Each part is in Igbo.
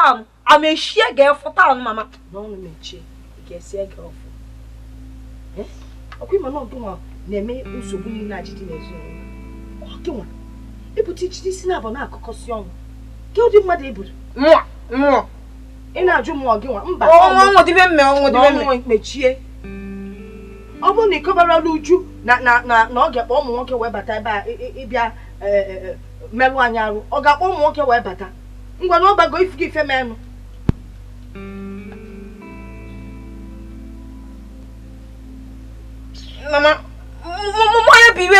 Anụ amechie ga-efụta anụ mama n'ọnụ mechie ga-esi ege ọfụ. Ọkwa ịma na ọgịnwa na-eme nsogbu niile ajidi n'ezinụlọ ọgịnwa ịpụta ichidi isi na-abụ na-akụkọsị ọnụ ke ụdị mmadụ eburu Mụa mụa. Ị na-ajụ mụọ gị nwa mba. Ọnwụ mechie. Ọ bụrụ na ị kọbarala Uju na na na na ọ ga-akpọ ụmụ nwoke wee bata ebe a ịbịa merụ anyị arụ, ọ ga-akpọ ụmụ nwoke wee bata ngwa na ọ bago ifu gị ife menụ. Mama, mmanya bụ iwe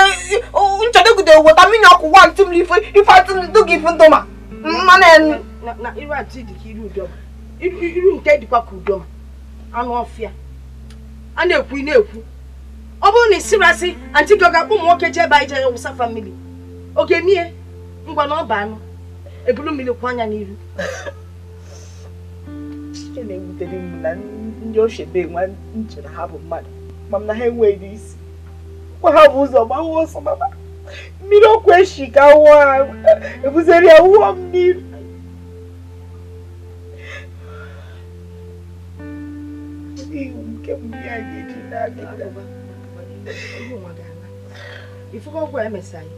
nchọdegide weta mmiri ọkụ wa ntị m ife ife atị m dụga ife ndụma mmanụ enu. Na iru atị dị ka iru udiọma, iru nke dịkwa ka udiọma anụ ọfịa a na-ekwu na-ekwu. Ọ bụrụ na ị sịrị asị antị gị ọ ga-akpọ ụmụ nwoke jee ebe anyị jere wụsa fa mmiri, ọ ga-emie ngwa na ọ ba anụ ebulu mmiri kwụ anya n'iru. Ihe na-ewutere m na ndị ochebe nwa nche na ha bụ mmadụ ma m na ha enweghị isi kwa ha bụ ụzọ gbawa ọsọ mama mmiri ọkụ eshi ka wụọ ha ebuzere ya wụọ m n'iru. Nke mmiri a ga-eji na-agịda ifugo ọgwụ emesa anyị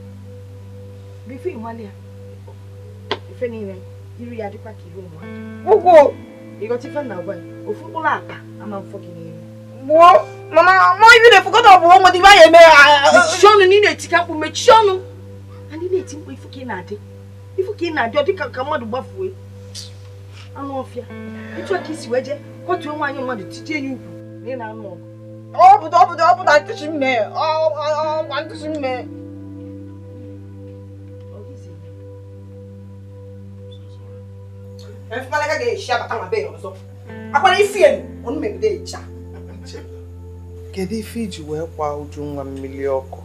bifo ịnwale ya ife niile iru ya dịkwa ka iru ụmụaka. Ugwu ịghọta ife na agwa ya ofu mkpụrụ akpa ama mfọ gị n'iru. Gbuo mama mọ ibi na-efukọta ọ bụ onwe dị ya eme. Mechie ọnụ na ị na-etika mkpu, mechie ọnụ. Anyị na-eti mkpu ifu ka ị na-adị, ifu ka ị na-adị ọ dịka ka mmadụ gbafue anụ ọfịa. Etu a ka isi wee jee kwatuo nwaanyị mmadụ tijie ya ukwu na ị na-anụ ọgụ. Ọ bụ na ntụchi mme ọ ntụchi mme. Efmalaka ga-eshi abata nwa be ya ọzọ. Akwara isi elu ọnụ megide echa. Kedu ife iji wee kwa Ujunwa mmiri ọkụ?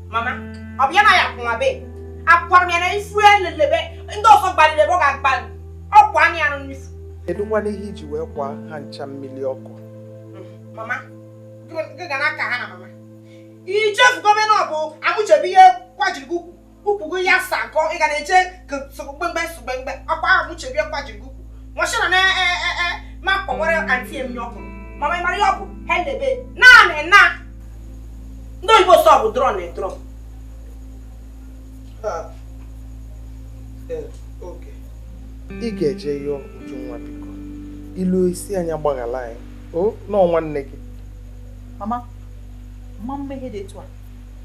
Mama, ọ bụ ya na ya akwụ nwa be. Akwara m ya na ifu elelebe ndị ọzọ gbalịrị ebe ọ ga-agbalị. Ọkwa anya ya n'ifu. Kedụkwana ihe iji wee kwa ha ncha mmiri ọkụ? Mama, gị ga n'aka ha na mama. Ichefugo na ọ bụ amụchebe ihe kwajiri gị ukwu. Ukwu gị ya sa nkọ ị ga na-eche ka sụgbemgbe sụgbemgbe ọkwa amụchebe ihe kwajiri gị ukwu. Nwachana na ma kpọkwara antị emi ọkụ. Mama ị mara ihe ọ bụ helebe naanị na ndị oyibo sọ bụ drọn na drọn. Oge ị ga-eje yọọ Ujunwa biko ilu isi anya gbaghara anyị o nọọ nwanne gị. Mama, mma mmehie dị etu a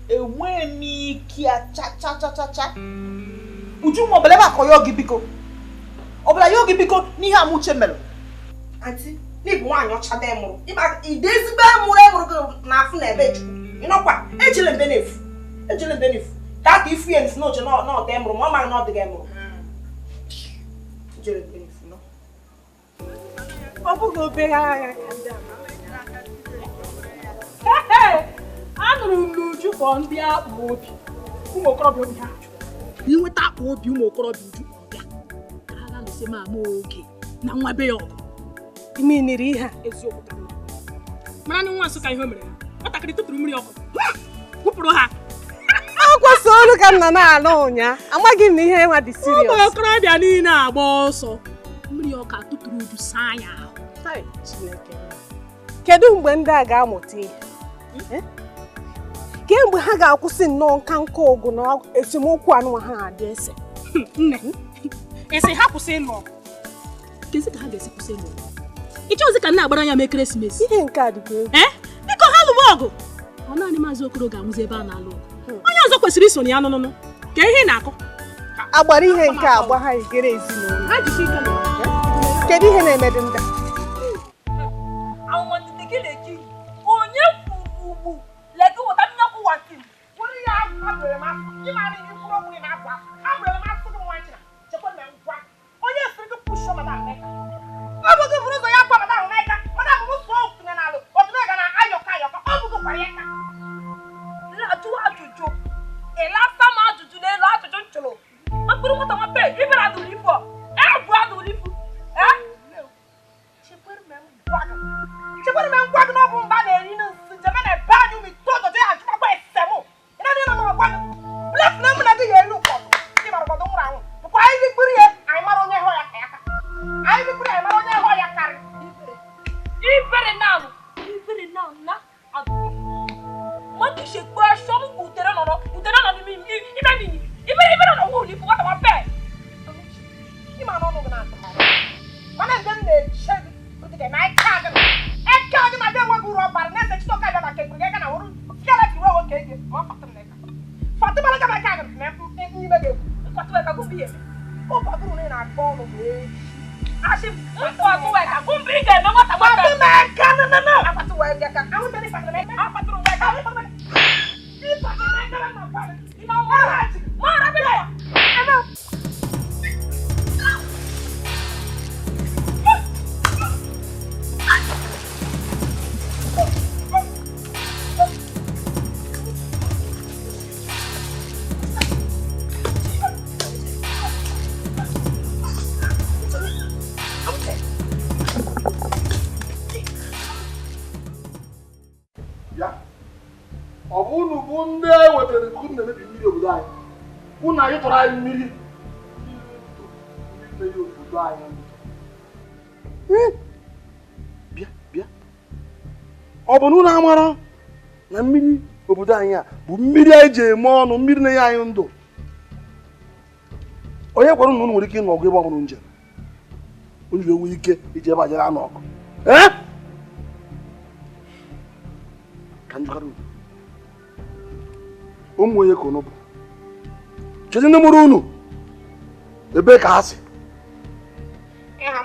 enweghị m ike ya cha cha cha cha cha. Ujunwa ọbụla ebe a ka yọọ gị biko ọbụla yọọ gị biko n'ihe Amuche mere. Antị, n'ịbụ nwaanyị ọcha dị mụrụ ide ezigbo emụrụ emụrụ gị na-afụ na ebe Chukwu ịnọkwa ejele mbe na-efu ejele mbe na-efu ka aka ifu ya nfu n'oche na ọdị emụrụ ma ọ maghị na ọ dịghị emụrụ. Ejele mbe na-efu nọ. Ọ bụghị obere agha ka ndị a anụrụ m n'Uju kpọọ ndị akpa obi ụmụ okorobịa obi ha inweta akpa obi ụmụ okorobịa Uju kpọrọ bịa ka ha ga-alụsị m ama oge na nwa be ya ọgụ. Ime niri ihe a eziokwu ka mma. Mara na nwa Nsụka ihe o mere nwatakịrị tụtụrụ mmiri ọkụ wụpụrụ ha. Akwụsị olu ka m nọ na-alụ ụnyaa amaghị m na ihe nwa dị ụmụ serious. okorobịa niile agba ọsọ mmiri ọkụ atụtụrụ Uju saa ya ahụ. Kedu mgbe ndị a ga-amụta ihe? Kemgbe ha ga-akwụsị nnọọ nka nka ọgụ na esemokwu anụnwa ha na-adị ese? Nne, esi ha kwụsị ịlụ ọgụ. Kezi ka ha ga-esi kwụsị ịlụ ọgụ? Ị chọghịzị ka nna agbara ya m ekeresimesi? Ihe nke a dịkwa egwu. Biko ha lụwa ọgụ. Ọ naanị Maazị Okoro ga-anwụzi ebe a na-alụ ọgụ. Onye ọzọ kwesịrị iso na ya nụnụnụ. Ka ihe na-akọ. Agbara ihe nke agba ha egere ezinụlọ. Ha jisi ike lụọ. Kedu ihe na-emedị ndị a? Onye kwuru ugbu legi weta mmiri ọkụ wati Were ya abụrụ m asụ ịmara ihe kwuru okwu na-abụ asụ abụrụ m asụ gị nwa nchịna chekwa na ngwa onye sịrị gị pushọ madam Nneka ọ bụ gị bụrụ ụzọ ya gwa madam Nneka madam m sụọ okwunye n'alụ ọdụmega na ayọkọ ayọkọ ọ bụ gị kwara ya ka ajụ ajụjụ ịlasa m ajụjụ n'elu ajụjụ m chụrụ mkpụrụ nwata nwa pe ibere adụrụ ifu ọ egwu adụrụ ifu chekwara m ngwa gị na ọ bụ mba na-eri nsị jeme na ebe anyị umi tojojo ya ajụmakwa esem ị na-adị na m agwa gị blef na mụ na gị ya elu ụfọdụ ị mara ụfọdụ nwụrụ anwụ bụkwa anyị rikpuru ya anyị mara onye hụ ya ka ya ka anyị Ọ bụ na unu amara na mmiri obodo anyị a bụ mmiri anyị ji eme ọnụ, mmiri na-enye anyị ndụ. Onye gwara unu nwere ike ịnọ ọgụ ebe ọ bụla njem unu enwe ike iji ebe ajere anụ ọgụ. Ka njikọrọ unu ụmụ onye ka unu bụ, kedu ndị mụrụ unu, ebee ka ha si? Aha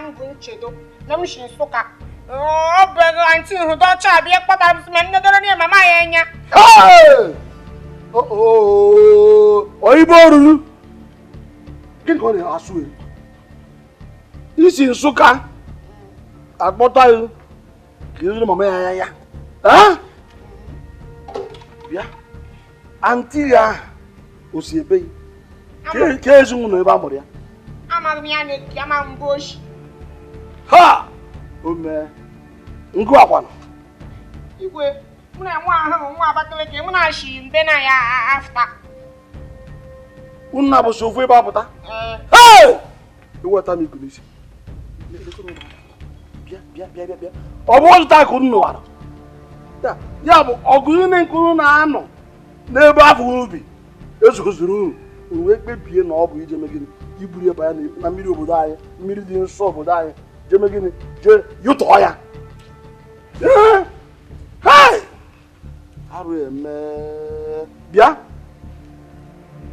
m bụ Nchedo na m si Nsụka. Ọ bụ antị Hụdọcha abịa kpọtara m ma nnedere n'ihe mama ya anya. Oyibo ruru gịnị ka ọ na-asụ eri? Isi Nsụka akpọta ya ka ịzụrụ mama ya anya ya. Bịa, antị ya o si ebe ya ka ezinụlọ ebe a mụrụ ya? Amaghị m ya na-eki ama mbụ oshi. Ha! O mee ngụ akwana. Igwe, mụ na nwa ahụ nwa Abakaliki, mụ na shi mbe na ya afta. Unu abụsị ofu ebe apụta? Ee! Eweta m iku n'isi. Bịa, bịa, bịa, bịa. Ọ bụ ọzụta akụ unu nụwara. Ya bụ ọgụ niile nke unu na-anọ n'ebe afọ ubi ezozuru unu. Unu wee kpebie na ọ bụ ije mee gịnị? Iburu ebe ya na mmiri obodo anyị, mmiri dị nsọ obodo anyị. Jee gịnị? Jee yụtọọ ya. Arụ eme. Bịa,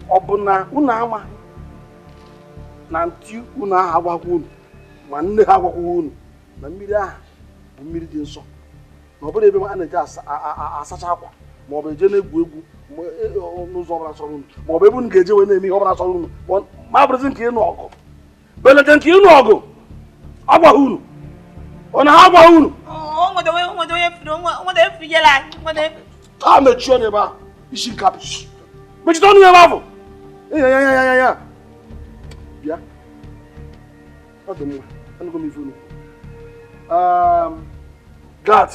ọ bụ na unu ama na ntị unu ahụ agwakwa unu ma nne ha agwakwa unu na mmiri ahụ bụ mmiri dị nsọ, na ọ bụrụ ebe a na-eje asacha akwa ma ọ bụ eje na-egwu egwu n'ụzọ ọbụla sọrọ unu, ma ọ bụ ebe unu ga-eje wee na-eme ihe ọbụla sọrọ unu, ma bụrụzi nke ịnụ ọgụ, belete nke ịnụ ọgụ agwaghị unu, ọ na ha agwaghị unu. Taa mechie ọnụ ebe ahụ, isi nkapị mechite ọnụ ebe ahụ. Ya bịa, ọ dị mma, anụgo m ife unu. Gad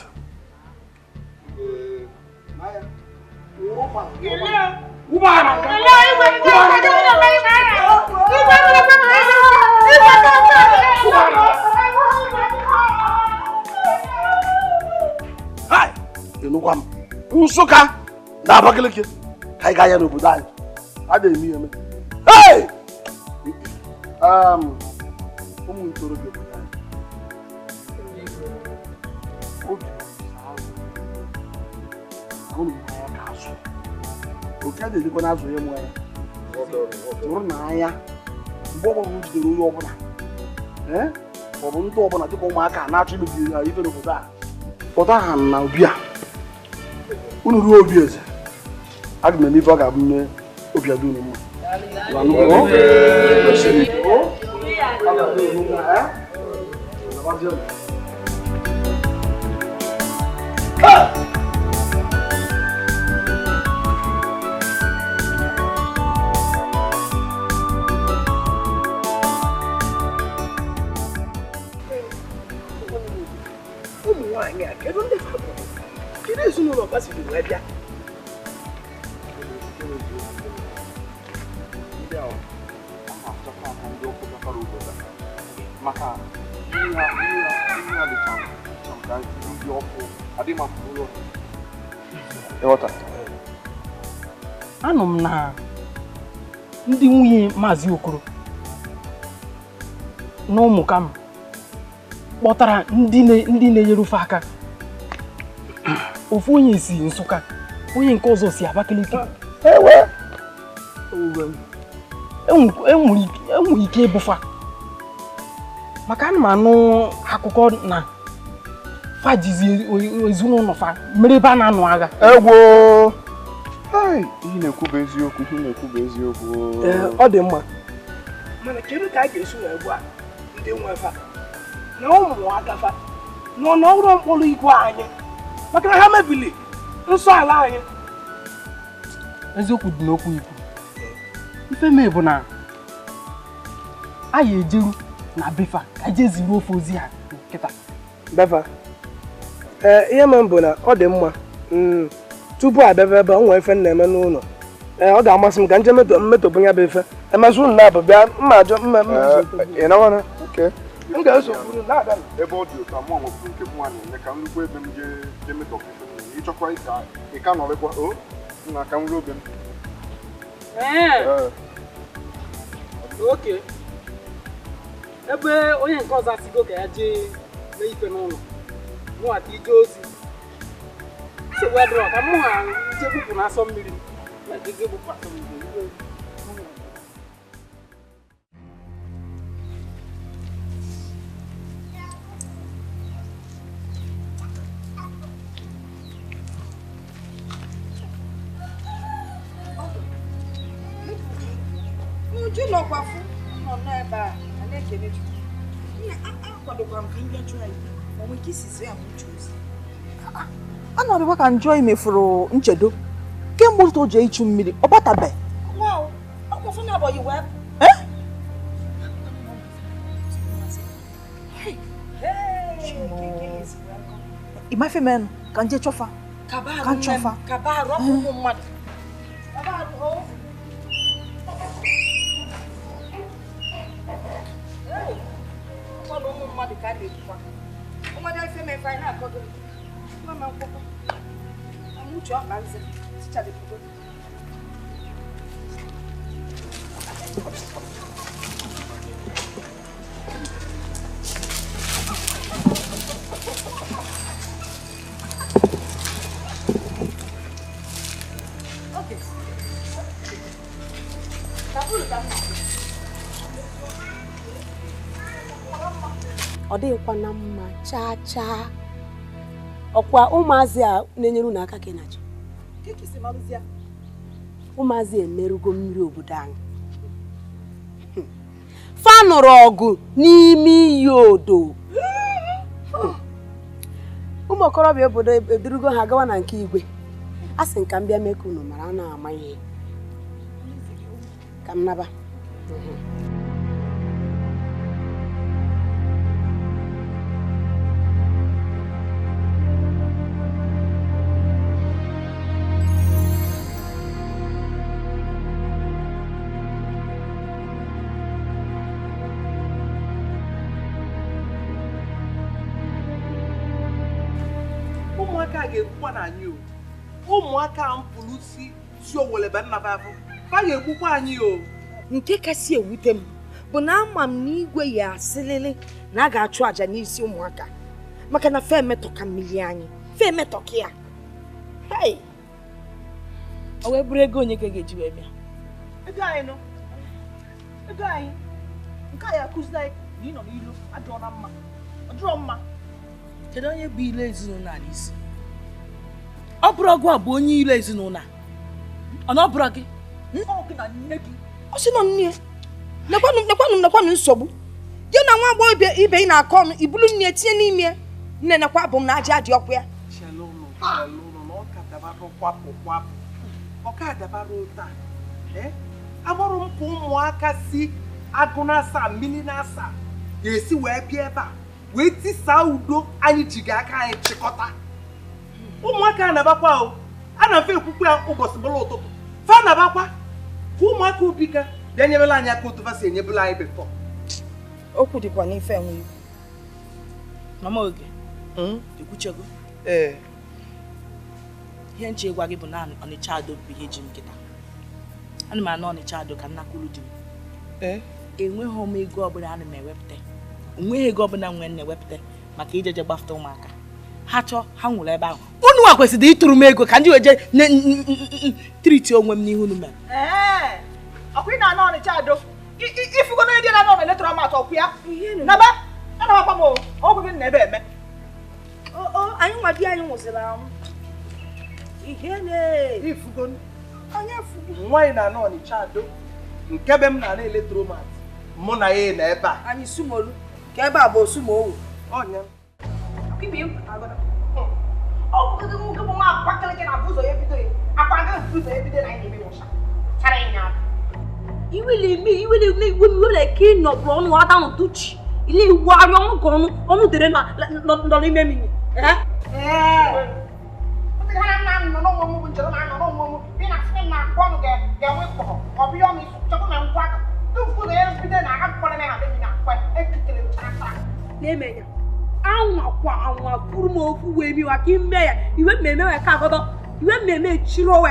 ịnụkwa m Nsụka na Abakaliki ka anyị gaa ya n'obodo anyị a na-eme ihe eme. Ụmụ ntorobịa obodo anyị, obi unu anya ka azụ oke a na-erikwa n'azụ ya mụ anya tụrụ n'anya mgbe ọbụla m jidere onye ọbụla ọ bụ ndị ọbụla dịka ụmụaka na-achọ imebi ife n'obodo a, kpọta ha na obi a. Unu ruo obi eze, aga m eme ife ọ ga-abụ mme obi adị unu mma. Ụmụ nwaanyị a, kedu ndị ha bụ? Kedu ezinụlọ kwasịrị wee bịa? Maka Ịghọta? Anụ m na ndị nwunye Maazị Okoro na ụmụkam kpọtara ndị na-enyere ofe aka. Ofu onye si Nsụka, onye nke ọzọ si Abakaliki. Enwere ike ịbụfa maka ana m anụ akụkọ na fa jizi ezinụlọ fa mere ebe a na-anụ agha. Egwo! Ihe na-ekwu bụ eziokwu, ihe na-ekwu bụ eziokwu. Ọ dị mma. Mana kedu ka a ga-esi wee gwa ndị nwe fa na ụmụaka fa nọ n'ọrụ mkpọrọ igwe anyị maka na ha mebili nsọ ala anyị? Eziokwu dị n'okwu ikwu. Ife mee bụ na anyị ejeru na befa ka jee ziri ofe ozi ha nkịta. Befa, ee, ihe mere bụ na ọ dị mma tupu abịaba ebe o nwee ife na-eme n'ụlọ. Ee, ọ ga-amasị m ka nje mmetọpụ ya bụ ife. Emezi unu na-abụ bịa mma ajọ mma m ga-eso kwuru na-abịa. Ebe ọ dị ụtọ mụ nweburu nke mụ na-eme ka m rukwa ebe m jee metọpụ ife m na-eme. Ịchọkwa ịka nọrịkwa o nna ka m ruo obe m. Oke ebe onye nke ọzọ asigo ka ya jee mee ife n'ụlọ mụnwa ka ije ozi nsogbu adịrọ ka mụ ha jee gbupụ n'asọ mmiri na jee gbupụ asọ mmiri. Uju nọkwa fụ nọ n'ebe a a na-ekele Chukwu. Nna akwadokwara m ka m bịa jụọ ya ma nwee ike isi ya mụcha ozi. A na-arịkwa ka njọ imefuru nchedo kemgbe ụtụtụ o ji ichu mmiri ọ batabe. Ịmafe menụ ka nje chọfa ka nchọfa. Ọ dịghịkwa na mma chaa chaa. Ọkwa ụmụazị a na-enyere unu aka ka ị na-achọ. Ụmụazị emerugo mmiri obodo anyị. Fa nụrụ ọgụ n'ime iyi odo. Ụmụ okorobịa obodo edurugo ha gawa na nke igwe. A sị ka m bịa mee ka unu mara a na-ama ihe. Ka m naba. Ụmụaka ga-egbukwa na anyị o. Ụmụaka mpụrụ si si owelebe nnaba afọ fa ga-egbukwa anyị o. Nke kasị ewute m bụ na ama m na igwe ya asịlịlị na a ga-achụ àjà n'isi ụmụaka maka na fe emetọka mmiri anyị, fe emetọka ya. Hey! O wee bụrụ ego onye ka ga-eji wee bịa? Ego anyị nọ. Ego anyị. Nke a ya akụziri anyị na ị nọ n'ilu adịrọ na mma. Ọ dịrọ mma. Kedu onye bụ ile ezinụlọ a n'isi? Ọ bụrụ ọgụ a bụ onye ile ezinụlọ a? Ọ na ọ bụrụ gị? Ọ sị nọ nne. Nekwanụ nekwanụ nekwanụ nsogbu. Gị na nwa agbọghọ ibe ị na-akọ ọnụ, ibulu nne tinye n'ime. Nne nekwa abụ m na aja adị ọkụ ya. Amarụ m ka ụmụaka si agụ na-asa mmiri na-asa ga-esi wee bịa ebe a wee tisaa udo anyị ji ga aka anyị chịkọta. Ụmụaka anabakwa o, a na-afe ekwukwe ya ụbọchị bụla ụtụtụ fa anabakwa ka ụmụaka ubika bịa nyebela anyị aka otu fa si enyebela anyị befọ. Okwu dịkwa n'ife enwe iwu. Mama Oge, ekwuchego? Ee. Ihe nche gwa gị bụ na Ọnịcha Ado bụ ihe ji m kịta. Ana m anọ Ọnịcha Ado ka nnakwuru di m. Enweghị m ego ọbụla ana m ewepụta. Onweghị ego ọbụla nwe na-ewepụta maka ijeje gbafụta ụmụaka. Ha chọọ ha nwụrụ ebe ahụ. Unu nwa kwesịrị ịtụrụ m ego ka ndị wee jee triti onwe m n'ihu unu mere. Ọkwa ị na-anọ Ọnịcha Ado. Ifugo na na anọ na-eletrọmat ọkwa ya. Naba, anabakwa m ọgwụ gị na ebe eme. Anyị nwa di anyị nwụsịrị anwụ. Ifugo nwaanyị na-anọ Ọnịcha Ado nke be m na-ana eletromat mụ na ya na ebe a. Anyị sumolu ka ebe a bụ osumowu. Ọnya. Ọ bụ nwoke bụ nwa Abakaliki na ụzọ ya ebido ya. Akwa nga ụzọ ya ebido na anyị na-eme ụsha. Chara ịnya. Iwele ka ị nọbụrụ ọnụ ada n'ụtụchi. Ile iwugharị ọnụ ka ọnụ dere nọ n'ime mmiri. Ndị ha na nọ n'onwe m bụ njem na anọ n'onwe m. Ị na-asị m na akpọ ọnụ ga-enwe mkpọrọ. Ọ bụ ihe ọnụ isi chọkwa na ngwa aka. Tupu na ya bido na akpọrọ na ya na na akpa ekitere m chara chara. Na-eme ya. Anwakwa anwa kwuru m okwu wee miwa ka ime ya. Iwe mmemme ya ka agọdọ. Iwe mmemme chiri owe.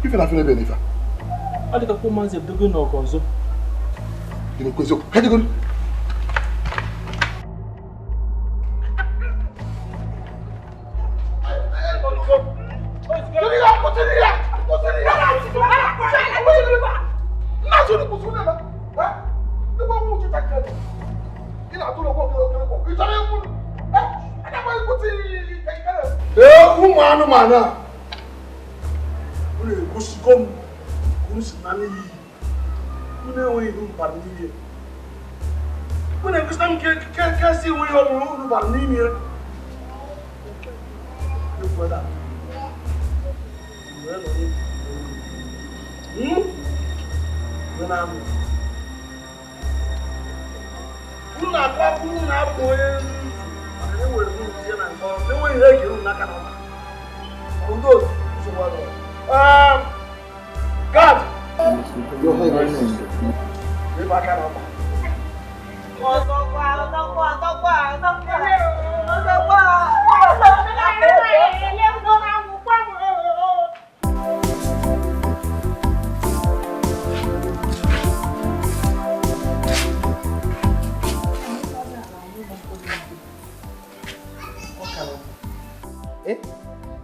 Ife na afọ ebe n'ife. Ọ dịka kwa ụmụazị ebidogo n'ọgụ ọzọ. Gịnị kwezi okwu? Ha dịgoro. Ụmụ anụmanụ a unu egosigo m unu si na n'iyi unu enweghị ihe bara n'ime unu egosita m kesi enweghị ọbụla unu bara n'ime unu na-akụ akụ unu na-abụ onye nzuzu maka na enwere unu tinye na nke ọrụ enweghị ihe ejiri unu n'aka na ọma. God.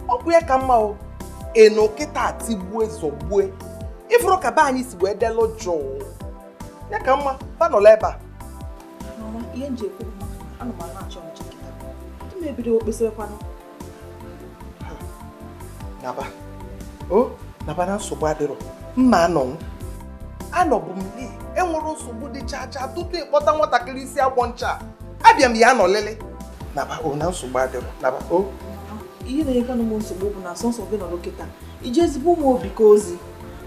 Ọ bụ ya ka mma o eno kịta tigbue zọgbue ifuru ka be anyị si wee delụ jụụ ya ka mma banọla ebe a. Mama, ihe nji ekwu maka na anụmanụ na-achọ nche kịta. Ndị m ebido okpesịrịkwanụ. Naba o naba na nsogbu adịrọ mma anọbụ m lee enwere nsogbu dị chaa chaa tupu ịkpọta nwatakịrị isi agbọ ncha abịa m ya anọlele naba o na nsogbu adịrọ naba o. Ihe na-enyekwanụ m nsogbu bụ na sọnsọ gị nọdụ kịta iji ezigbo ụmụ obi ka ozi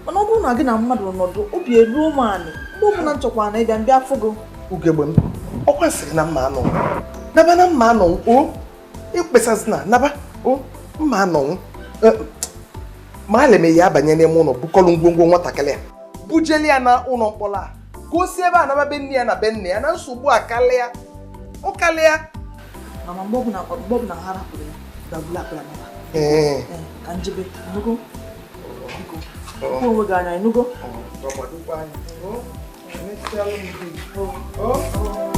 mana ọ bụrụ na gị na mmadụ nọdụ obi eruo m anị mgbe ọbụla m chọkwara na ịbịa mbịa afụ gị. Ugegbe m ọkwa sịrị na mma anọ naba na mma anọ o ịkpesazina naba o mma anọ ma aleme ya abanye n'ime ụlọ bukọlụ ngwongwo nwatakịrị a bujeli ya na ụlọ mkpọrọ a ka o si ebe a naba be nne ya na be nne ya na nsogbu akalịa ụkalịa. Mama mgbe ọbụla ha rapụrụ ya dabula akpara mama. Ka njebe enugo biko onwe gị anya enugo.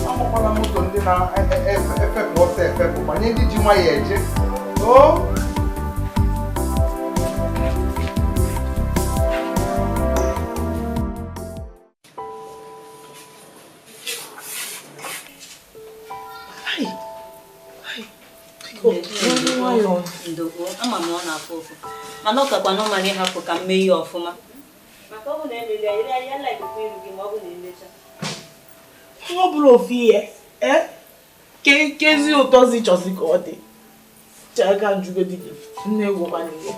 Amakwala moto ndị na-efepụ ọsọ efepụ banye ndị ji nwayọọ eje o. Ndogbo, ama m ọ na-afụ ụfụ mana ọ kakwa na ọ mara ịhapụ ka m mee ihe ọfụma maka ọ bụ na emeli ya ire ya laikikwa iru gị ma ọ bụ na emecha ọ bụrụ ofu ihe kezi ụtọzi chọzi ka ọ dị chaka njugodi gị nne gwụkwana ihe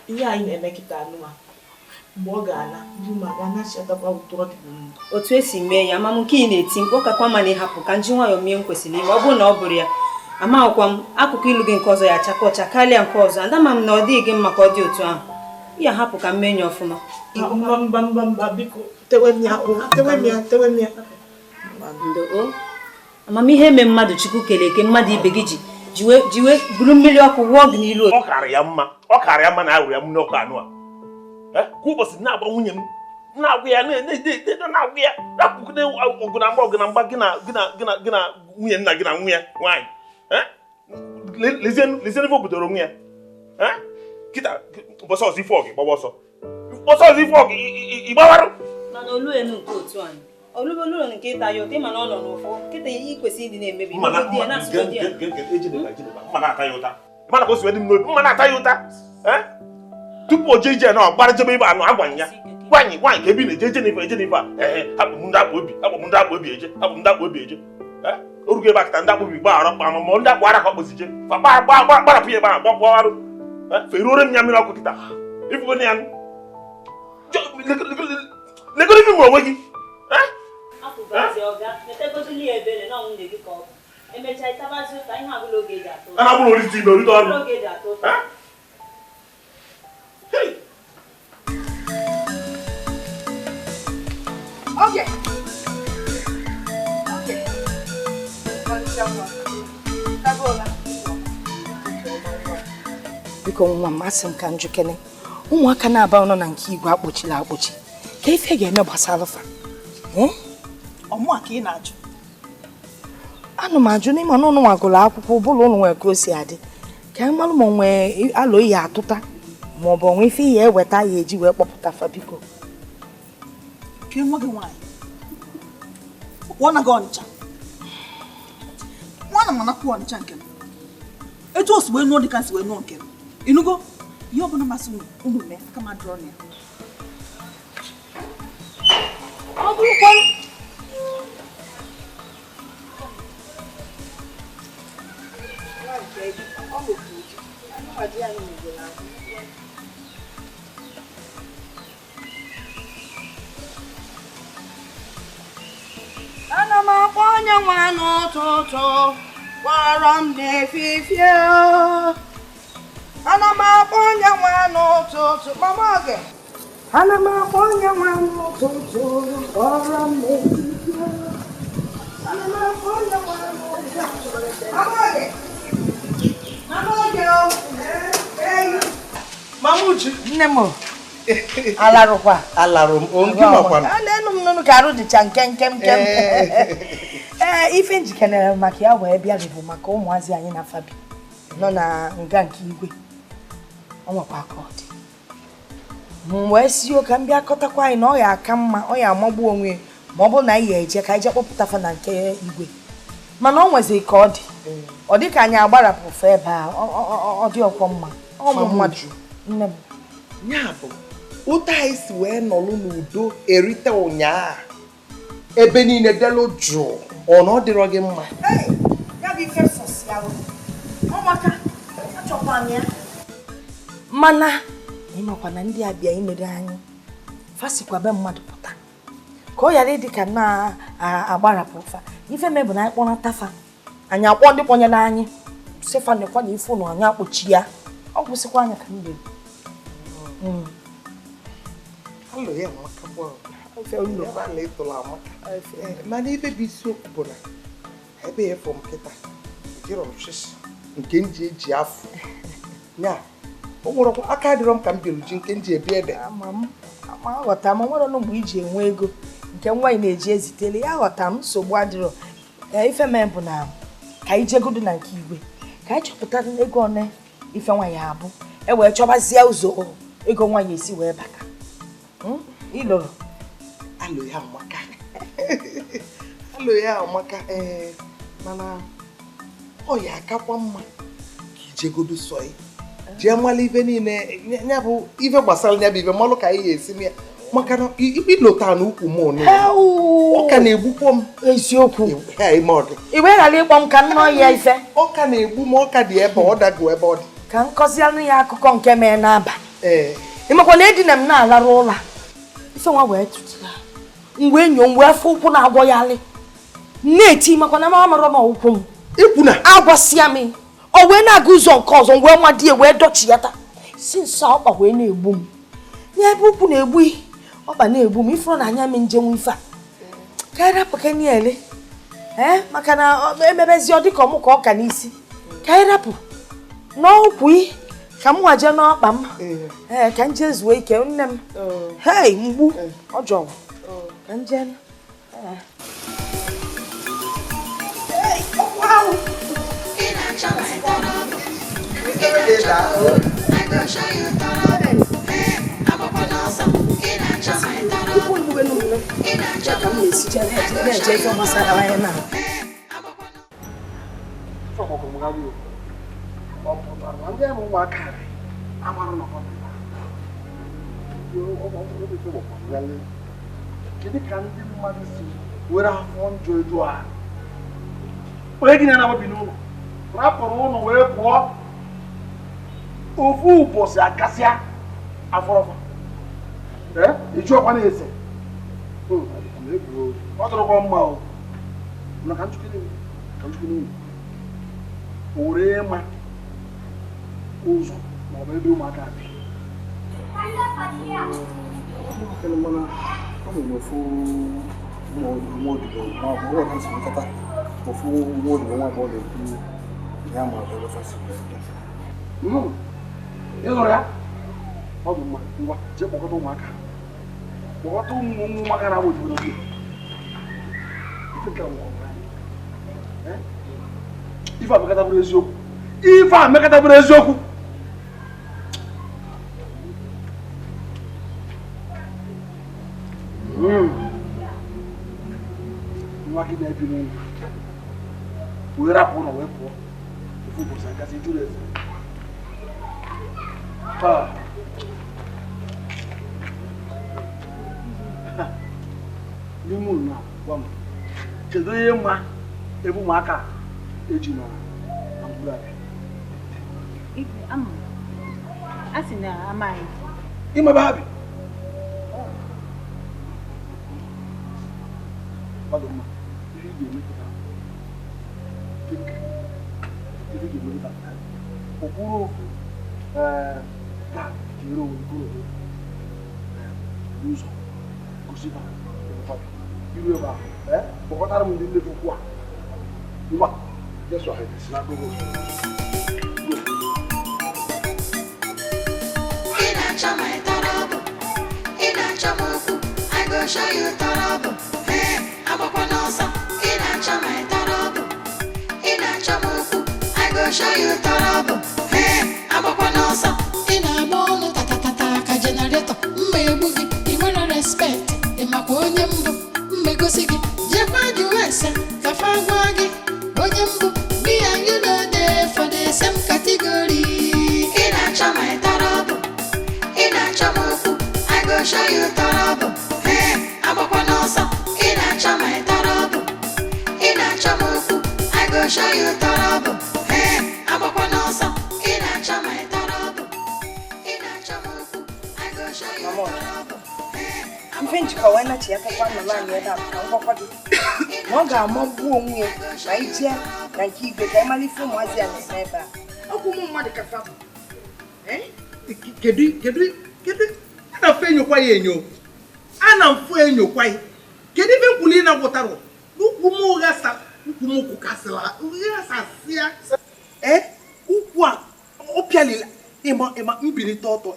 ihe anyị na-eme kịta anụma Mgbe ọ ga-ala, iru m aga na-achatakwa ụtọ ọ dị na mbụ. Otu esi mee ya, ama m nke ị na-eti mkpu, ọ kakwa mma na ịhapụ ka nji nwayọọ mie m kwesịrị ime. Ọ bụrụ na ọ bụrụ ya, amaghịkwa m akụkụ ilu gị nke ọzọ ya achakọ ọcha karịa nke ọzọ. Ada ma m na ọ dịghị gị mma ka ọ dị otu ahụ. Ị ya hapụ ka m mee ya ọfụma. Mba, mba, mba, mba, biko, tewe m ya, tewe m ya, tewe m ya. Ndo o, amamihe eme mmadụ Chukwu kele eke mmadụ ibe gị ji jiwe buru mmiri ọkụ wụọ gị n'ilu. Ọ kara ya mma, ọ kara ya mma na awụrụ ya mmiri ọkụ anụ a. Kwa ụbọchị na-agba nwunye m, na-agwa ya, na-agwa ya, rapụgide ọgụ na mgba, ọgụ na mgba gị na gị na gị na gị na nwunye nna gị na nwunye nwaanyị. Lezienụ ife obodo onwe ya. Kịta ụbọchị ọzọ ife ọgụ gbawa ọsọ. Ụbọchị ọzọ ife ọgụ ịgbawarụ. Mana olu enu nke otu anyị. Olulu nke ịta ya ụta, ịma na ọ nọ n'ụfụ. Kịta ihe kwesịrị ịdị na-emebi. Mma na-ata ya ụta. Mana ka o si wee dị m n'obi, mma na-ata ya ụta. Tupu o jee ije na ọ gbara jebe ibe anụ agwanye ya. Nwaanyị nwaanyị ka ebe ị na-eje eje n'ife eje n'ife a. Ee, hapụ m ndị akpa obi, hapụ m ndị akpa obi eje, hapụ m ndị akpa obi eje. O rugo ebe a kịta ndị akpa obi gbaghara ma ma ndị akpa ara ka ọ kpọzi je. Gbarapụ ya ebe ahụ gbagbawarụ. Feruore m ya mmiri ọkụ kịta. Ifugo na ya. Legoro ife m onwe gị. A na-abụrụ orisi ime orite ọrụ. Oge. Oge. Biko nwa m, asị m ka njikere. Ụmụaka na-aba ọnụ na nke igwe akpọchila akpọchi. Ka ife ga-eme gbasara fa. Ọmụ a ka ị na-ajụ. Ana m ajụ n'ịma na ụnụ nwagụrụ akwụkwọ ụbụla ụnụ nwere ka o si adị. Ka anyị malụ ma onwe alụ ihe atụta ma ọ bụ onwe ife ihe eweta ya eji wee kpọpụta fa biko. Ke nwa gị nwaanyị. Ọ naghị Ọnịcha. Nwa na mana kwuo Ọnịcha nke m. Etu o si wee nụọ dị ka si wee nụọ nke m. Ịnụgo? Ihe ọbụla masị unu, unu mee, aka m adịrọ na ya. Ọ bụrụkwa ana m akpọ onye nwa n'ụtụtụ kpọrọ m n'efifie. Ana m akpọ onye nwa n'ụtụtụ, mama oge. Ana m akpọ onye nwa n'ụtụtụ kpọrọ m n'efifie. Ana m akpọ onye nwa n'ụtụtụ. Mama oge. Mama oge o. Mama Uju. Nne m. Alarụkwa. Alarụ m, o nke makwana. A na-enu m nụnụ ka arụ dịcha nke nke nke. Ee, ife njikere maka ya wee bịa bụ maka ụmụazị anyị na Fabi nọ na nga nke igwe. Ọ nwekwa ka ọ dị. M wee si ka m bịa kọtakwa anyị na ọ ya aka mma, ọ ya amagbu onwe ma ọ bụrụ na anyị ya eje ka anyị jee kpọpụta fa na nke igwe. Mana ọ nwezi ka ọ dị. Ọ dị ka anyị agbarapụ fa ebe a, ọ dị ọkwọ mma. Ọ mmadụ. Nne m. Ya bụ otu anyị si wee nọlụ n'udo erite ụnyaa ebe niile delu jụụ, ọ na ọ dịrọ gị mma. Ya bụ ife sọsịalụ. Ụmụaka, achọkwa m ya. Mana ịmakwa na ndị abịa imere anyị fasikwa be mmadụ pụta ka ọ ghara ịdị ka na-agbarapụ fa. Ife me bụ na anyị kpọnata fa, anyị akpọ ndị kpọnyere anyị sị fa nekwa na ife ụlọ anyị akpọchi ya. Ọ kwụsịkwa anya ka m ga-ekwu. Alụ ya amaka kwa. Ebe a na-etola amaka. Mana ife bụ isiokwu bụ na ebe ya fọm kịta ejiro m shishi nke m ji eji afọ. Ya, o nwere aka adịrọ m ka m bịara ji nke m ji ebi ede. Ama aghọta m, nwere ọnụ mgbe iji enwe ego nke nwaanyị na-eji ezitere ya, aghọta m nsogbu adịrọ. Ife mee bụ na ka anyị jegodo na nke igwe ka anyị chọpụta ego one ife nwaanyị abụ e wee chọbazie ụzọ ego nwaanyị esi wee bata. Ịlụrụ. Alụ ya amaka. Alụ ya amaka. Ee, mana ọ ya akakwa mma ka ijegodo sọ ya. Jee malụ ife niile ya bụ ife gbasara ya bụ ife malụ ka anyị ga-esi ya. Maka na ịlọta na ukwu m one. Ọ ka na-egbukwa m. Eziokwu. I wee ghara ịkpọ m ka m nọ ya ife. Ọ ka na-egbu m, ọ ka dị ebe ọ dago ebe ọ dị. Ka m kọzianụ ya akụkọ nke mee n'abalị. Ee. Ịmakwa na edina m na-alarụ ụla. Ife nwa wee tụtụla. Mgbe enyo m wee fụ ụkwụ na-agwọ ya alị. Na-eti makwa na mama mara na ụkwụ m. Ikwu na agwasịa m. O wee na-aga ụzọ nke ọzọ wee nwa di ya wee dọchiyata. Si nso ọkpa wee na-egbu m. N'ebe ụkwụ na-egbu ọkpa na-egbu m ifuru na anya m njenwu ife a. Ka anyị rapụ Keniele. Maka na emebezi ọ dịka ọmụ ka ọ ka n'isi. Ka anyị rapụ n'ọkwụ ka m nwaje n'ọkpa m. Ka m jee zuo ike nne m. Hei mgbu ọ jọrọ. Ka m jee. Kedu ka ndị mmadụ si were afọ njọ eju a? Onye gị na-anababi n'ụlọ rapụrụ ụlọ wee pụọ ofu ụbọchị akasịa afọrọfa eju ọkwa na-ese ọ tọrọkwa mma o mana ka nchukwu o were ịma ụzọ maọbụ ebe ụmụaka bi. Ịnụrụ ya ọ bụ mma ngwa jee kpọkọta ụmụaka kpọkọta ụmụ ụmụaka na-agba odibo na ife a mekata bụrụ eziokwu ife a mekata bụrụ eziokwu. Nwa gị na-ebi n'ụlọ wee rapụ ụlọ wee pụọ ofu ụbọchị agasị jụrụ eze. N'ime ụlọ gwa m kedu ihe mma ebe ụmụaka eji na mkpụrụ abịa? Ịma ebe ha bi? Mmadụ mma ihe ị ga-emepụta ihe ị ga-emepụta ụkpụrụ ofu ga jiri onwe kwuru n'ụzọ gosi ha iru ebe ahụ kpọkọtara m ndị nlefe ukwu a ngwa jesu ahụ si na gogo. Ị na-achọ my trouble, ị na-achọ m okwu, I go show you trouble. Hey, agbakwa n'ọsọ. Ị na-achọ my trouble, ị na-achọ m okwu, I go show you trouble. Hey, agbakwa n'ọsọ. Ị na-agba ọnụ tatatata ka jenaretọ, mma egbu gị, ị nwere respect, ị makwa onye mbụ, mma egosi gị, jekwa jụọ ese ka fa gwa gị, onye mbụ, me and you no dey for the same category. Ị na-achọ my trouble, ị na-achọ m okwu, I go show you trouble. Hey, agbakwa n'ọsọ. Ị na-achọ my trouble, ị na-achọ m okwu, I go show you trouble. Hey, agbakwa n'ọsọ. Ị na-achọ my trouble, ị na-achọ m okwu, I go show you trouble. Ife njikọ wee nachi ya kakwa nọ naanị ebe a ka ngwakwa gị na ọ ga-amagbu onwe ya ma ị jee na nke igwe ka ị mara ife ụmụazị a na-eme ebe a. Ọkụ ụmụ mmadụ ka fa bụ. Kedu kedu a na-afụ enyokwa ya enyo a na-afụ enyokwa ya kedu ife nkwuli ị na-agwụtarụ n'ukwu m ghasa ukwu m kwụkasịla ghasasịa ukwu a ọ pịalila ịma ịma mbilite ọtọ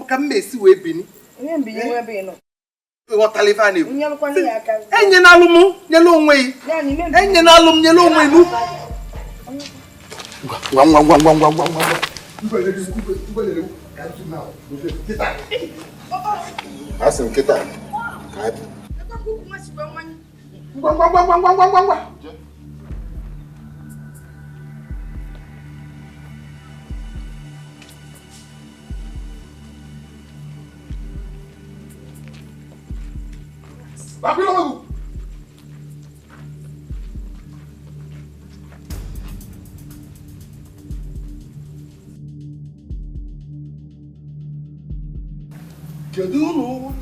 ka m na-esi wee bini ịghọtala ife a na-ekwu enyenalụ m nyelu onwe ya enyenalụ m nyelu onwe n'ukwu ngwa ngwa ngwa ngwa ngwa ngwa ngwa asị m kịta ka anyị ngwa ngwa ngwa ngwa ngwa ngwa ngwa Bakwilo.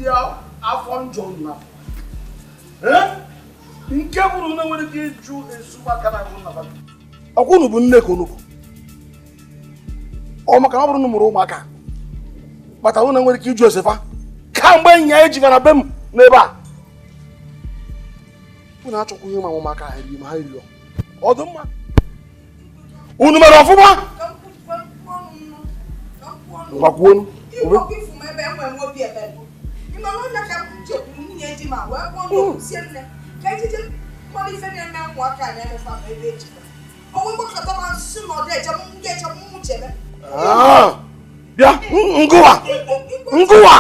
Ndị afọ njọ na nke bụrụ na nwere ike ịjụ esu maka na agụ na ọkwa unu bụ nne ka unu bụ ọ maka na ọ bụrụ na mụrụ ụmụaka kpatara unu nwere ike ịjụ esefa kamgbe nya ejigara be m n'ebe a unu achọkwa ihe ma ụmụaka ha eri ma ha eri ọ dị mma unu mere ọfụma ngwakwuonu bịa ngụwa ngụwa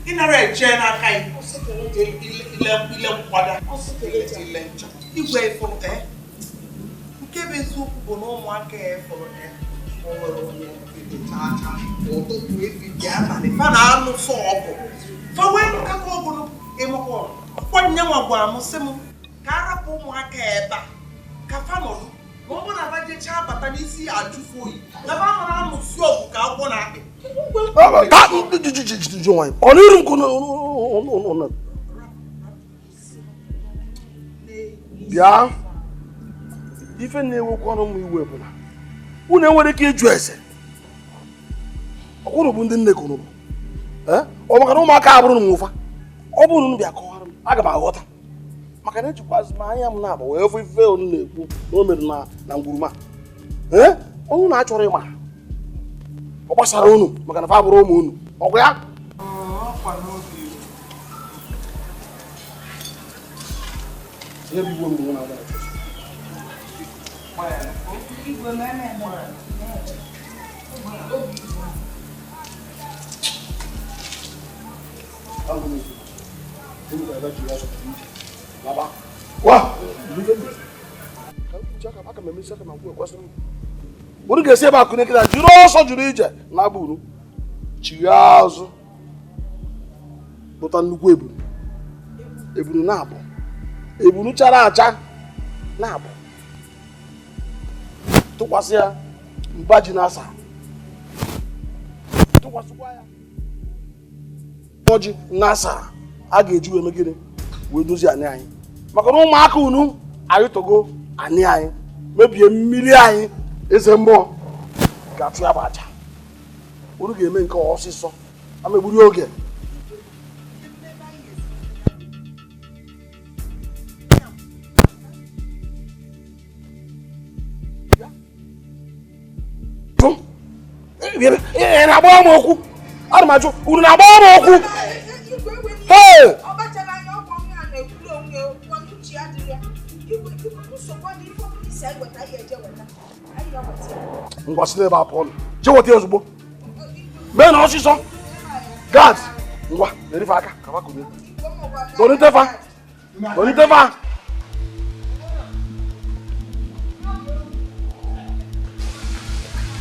ị nara eche n'aka ile nkwada ile ncha igwe ịfụrụ nke bụ eziokwu bụ na ụmụaka efụrụ o nwere onye chacha ụtụtụ efifie abalị fa na-anụ sọ ọgụ fa wee nkata ọgụrụ ịmakwa ọkwa nyenwa gwara m sị m ka arapụ ụmụaka ebe a ka fa nọdụ ma ọ bụrụ na fa jechaa bata n'isi ya ajụfu oyi na fa nọ na-anụsi ọgụ ka agwọ na-akpị. Ọ n'iru nkụ bịa ife na-ewekwa ọnụ ụmụ iwe bụ na unu enwere ike ịjụ ese ọkwụrụ bụ ndị nne ka unu bụ ọ maka na ụmụaka abụrụ m ụfa ọ bụrụ na unu bịa kọwara m aga m aghọta maka na ejikwazi m anya m na-abụ wee fụ ife unu na-ekwu na o mere na ngwuruma ee unu na-achọrọ ịma ọ gbasara unu maka na fa abụrụ ụmụ unu ọgwụ ya unu ga-esi ebe akụ n'ekere jiri ọsọ jiri ije na-abụ unu chigha azụ pụta nnukwu ebunu ebunu na-abụ ebunu chara acha na-abụ tụkwasị ya mba ji na-asa tụkwasịkwa ya ọjị na-asa a ga-eji wee megide wee dozie anị anyị maka na ụmụaka unu arịtogo anị anyị mebie mmiri anyị eze mmụọ ga-achụ ya bụ aja unu ga-eme nke ọsịsọ ama egburu oge ị na-agba m okwu ana m ajụ unu na-agba m okwu. Ngwa si n'ebe a pụọ jee weta ya ozugbo mee na ọsịsọ gad ngwa na-erife aka ka fa kunye donitefa donitefa.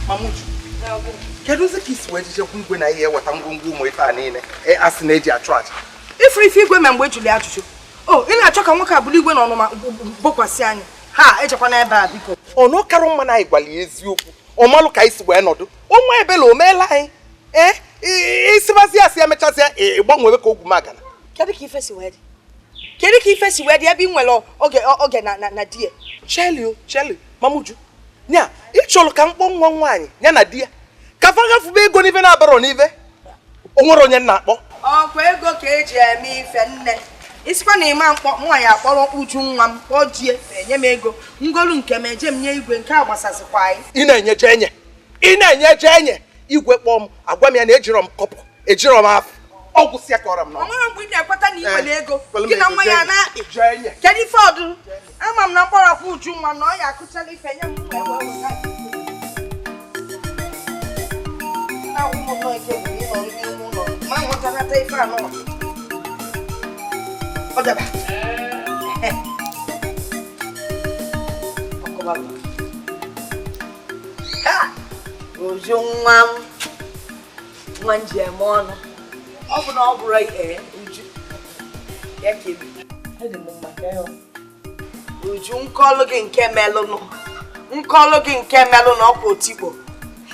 Mamuju, kedụzi ka isi wee jijekwa igwe na ihe eweta ngwongwo ụmụ ife a niile asị na-eji achụ aja ifuru ife igwe ma mgbe ejuli ajụjụ o ị na-achọ ka nwoke a bụrụ igwe na ọnụma bokwasị anyị ha ejekwa n'ebe a biko ọnụ karụ mma na anyị gwara ya eziokwu ọmalụ ka anyị si wee nọdụ ọnwa ebela o meela anyị ee isibazi asị emechazịa ịgbanwebe ka ogwu magana. Kedu ka ife si wee dị kedu ka ife si wee dị ebe ị nwere oge oge na di ya? Cheli cheli Mamuju nya ị chọrọ ka mkpọ nwa nwaanyị ya na di ya ka fa gafube ego n'ife na-abarọ n'ife o nwere onye na-akpọ ọkwa ego ka eji eme ife nne isikwa na ịma mkpọ nwaanyị akpọrọ uju nwa m kpọọ die enye m ego ngolu nke m eje m nye igwe nke a gbasazikwa anyị. Ị na-enyeje enye ị na-enyeje enye igwe kpọọ m agwa m ya na ejirọ m kọpụ ejirọ m afọ ọgwụ si akọrọ m na ọ mara mgbe ị na-ekweta na iwere ego gị na nwa ya na-akpị kedu ife ọdụ ama m na mkpọrọkwa uju nwa na ọ ya akụchala ife nye m ma nwụtanata ife anọ ọ daba Uju nwa m nwa m ji eme ọnụ ọ bụ na ọ bụrụ Uju ya kebi Uju nkọlụ gị nke melụnụ Nkọlụ gị nke melụ na ọkwa otigbo.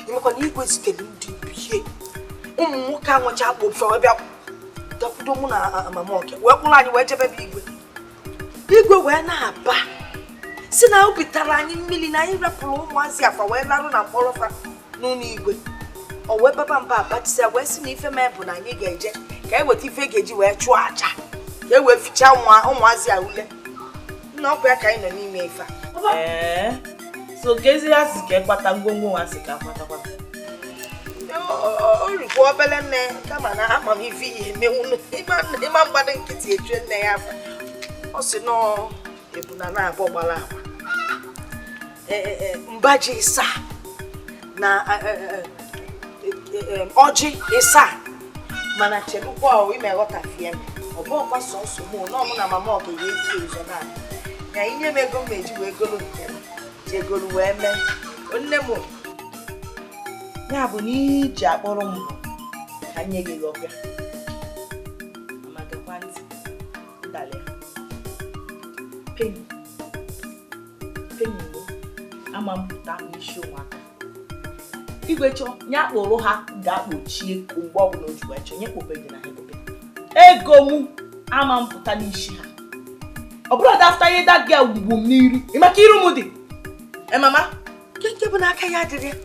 Imekwa na igwe zitere ndị ihe. Ụmụ nwoke anwụcha akpụ ofe wee bịa dakwudo mụ na mama oke wee kwụrụ anyị wee jebe igwe. Igwe wee na-aba. Si na obi tara anyị mmiri na anyị rapụrụ ụmụazị afa wee larụ na mkpọrọ fa n'ụlọ igwe. O wee baba mba abatịsịa wee sị na ife mee bụ na anyị ga-eje ka e weta ife ga-eji wee chụọ aja ka e wee fichaa ụmụazị a ule. Nna ọkwa ya ka anyị nọ n'ime ife a. So kezi ha si ka ịkpata ngwongwo ha si ka akpatakwa. O rikwa obele nne kama na ama m ife ihe emenwu ịma mgbado nkịtị echue nne ya afa. Ọ sị nọọ ebuna na-abọ gbara agba. Mbaji ịsa na ọjị ịsa mana chebukwa ime ghọtafie m ọ bụ ọkwa sọsọ mụ na ọmụ na mama ọ ga-eji ụzọ na ya inye m ego m eji wee golo nke m jegolu wee mee nne m ya bụ na iji akpọrọ m ka nye gị ọbịa mama gekwa ntị ndalị peni peni ama mpụta n'isi ụmụaka igwe chọọ nye akpụrụ ha ga-akpọchie mgbe ọbụla o ji wee chọọ nye kpobe gị na ha ekpobe ego mụ ama mpụta n'isi ha ọ bụrụ dafta ihe dat gị ugbu m n'iri ị maka iru m dị mama nke bụ n'aka ya adịrị ya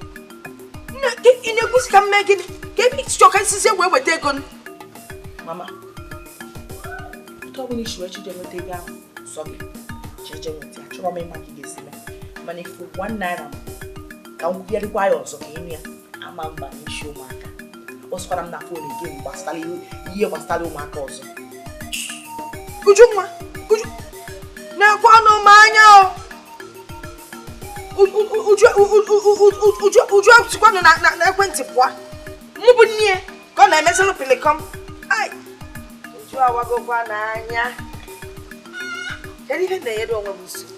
ị na-ekwusi ka m mee gịnị ka ebe ịchọ ka nsizi wee weta ego m mama otu ọbụla isi wee chije nweta ego ahụ sọ gị cheje nweta ya chọrọ m ịma ka ị ga-esi mee mana ifu 1 naira m ka m kwugharịkwa ya ọzọ ka ịnụ ya ama mba n'isi ụmụaka ọ sịkwara m na fon gị gbasara ihe gbasara ụmụaka ọzọ Ujunwa Uju na-ekwe ọnụ m anya o Uju sikwanụ na ekwentị pụọ mụ bụ nne ka ọ na-emezilụ pịlịkọm ai Uju awagokwa n'anya kedu ihe na-enyere onwe m nsogbu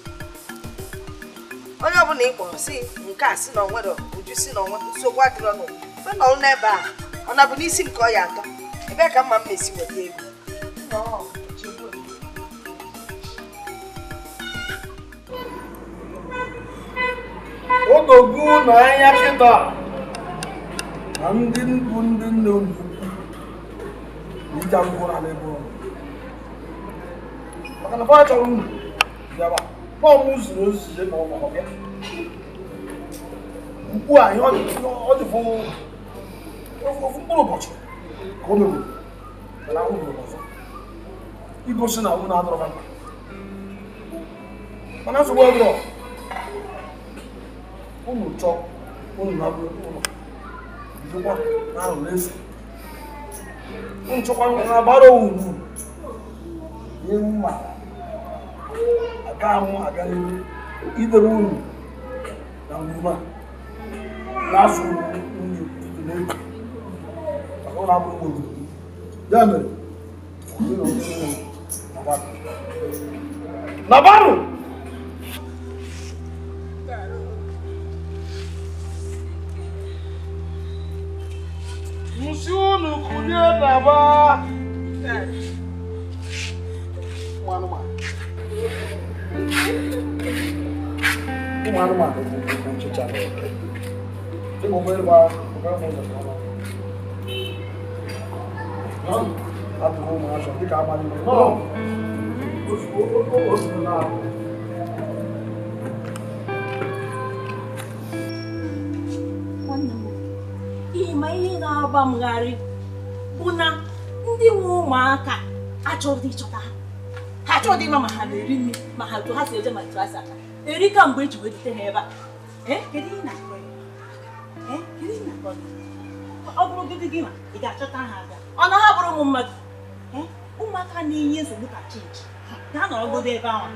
onye ọbụla ị kpọrọ si nke a si na onwere Uju si na onwe nsogbu adịrọ nụ fe nọrọ n'ebe a ọ na-bụ n'isi m ka ọ ya atọ ebe ka mma m esi weta ego. Odogwu na anya kịta na ndị bụ ndị nne unu ije ngwụra n'ebe ụlọ maka na fa chọrọ unu bịawa nọọ mụ ziri ozizi ma ọ bịa ugbu a ihe ọ dị ofu mkpụrụ ụbọchị ka o meburu mana ahụ mụrụ ọzọ igosi na unu adọrọ mkpa mana nsogbu ọbụla unu chọọ unu na-abụ ụlọ bidokwa na-arụ n'efu unu chọkwa na-agbara unu ihe mma aga ahụ aga n'ihu idebe unu na ngwuruma na-azụ unu n'ego maka ụlọ abụrụ unu ya mere nabarụ Nsi unu kulie naba. Ụmụ anụmanụ. Ụmụ anụmanụ bụ nchicha. Dịka obere gba obere m ụzọ ọma. Abụghị ụmụazụ dịka abalị nọ. Ozugbo na-abụ. Ma ihe na-agba mgharị bụ na ndị nwe ụmụaka achọghị ịchọta ha ha achọghị ịma ma ha na-eri nri ma ha otu ha si eje ma otu ha si aka eri ka mgbe eji wee dute ha ebe a. Kedu ihe na-akọ ya? Kedu ihe na-akọ gị? Ọ bụrụgodi gị ma ị ga-achọta ha aga ọ na ha bụrụ ụmụ mmadụ ụmụaka na-enye nsogbu ka chinchi ha nọrọgodo ebe ahụ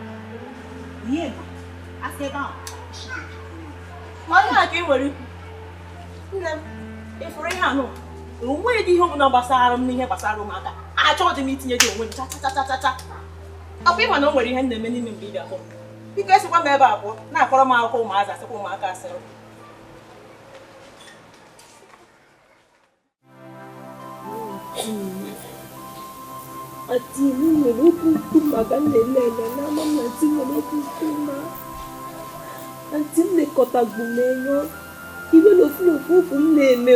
ihe ma asị ebe ahụ ma ọ ka ị nwere ikwu nne m ịfụrụ ihe anụ onweghị dị ihe ọbụla gbasara m n'ihe gbasara ụmụaka achọghị m itinye dị onwe m chachachachacha ọkwa ịma na o nwere ihe m na-eme n'ime mgbe ị bịa kpọọ biko esikwa m ebe a pụọ na-akọrọ m akụkọ ụmụazị asịkwa ụmụaka asịrị. Ati m nwere okwu mkpu maka nlele na ama m na ti nwere okwu mkpu ma Antị m lekọtagbu m enyo. Iwe na ofu na ofu ofu m na-eme.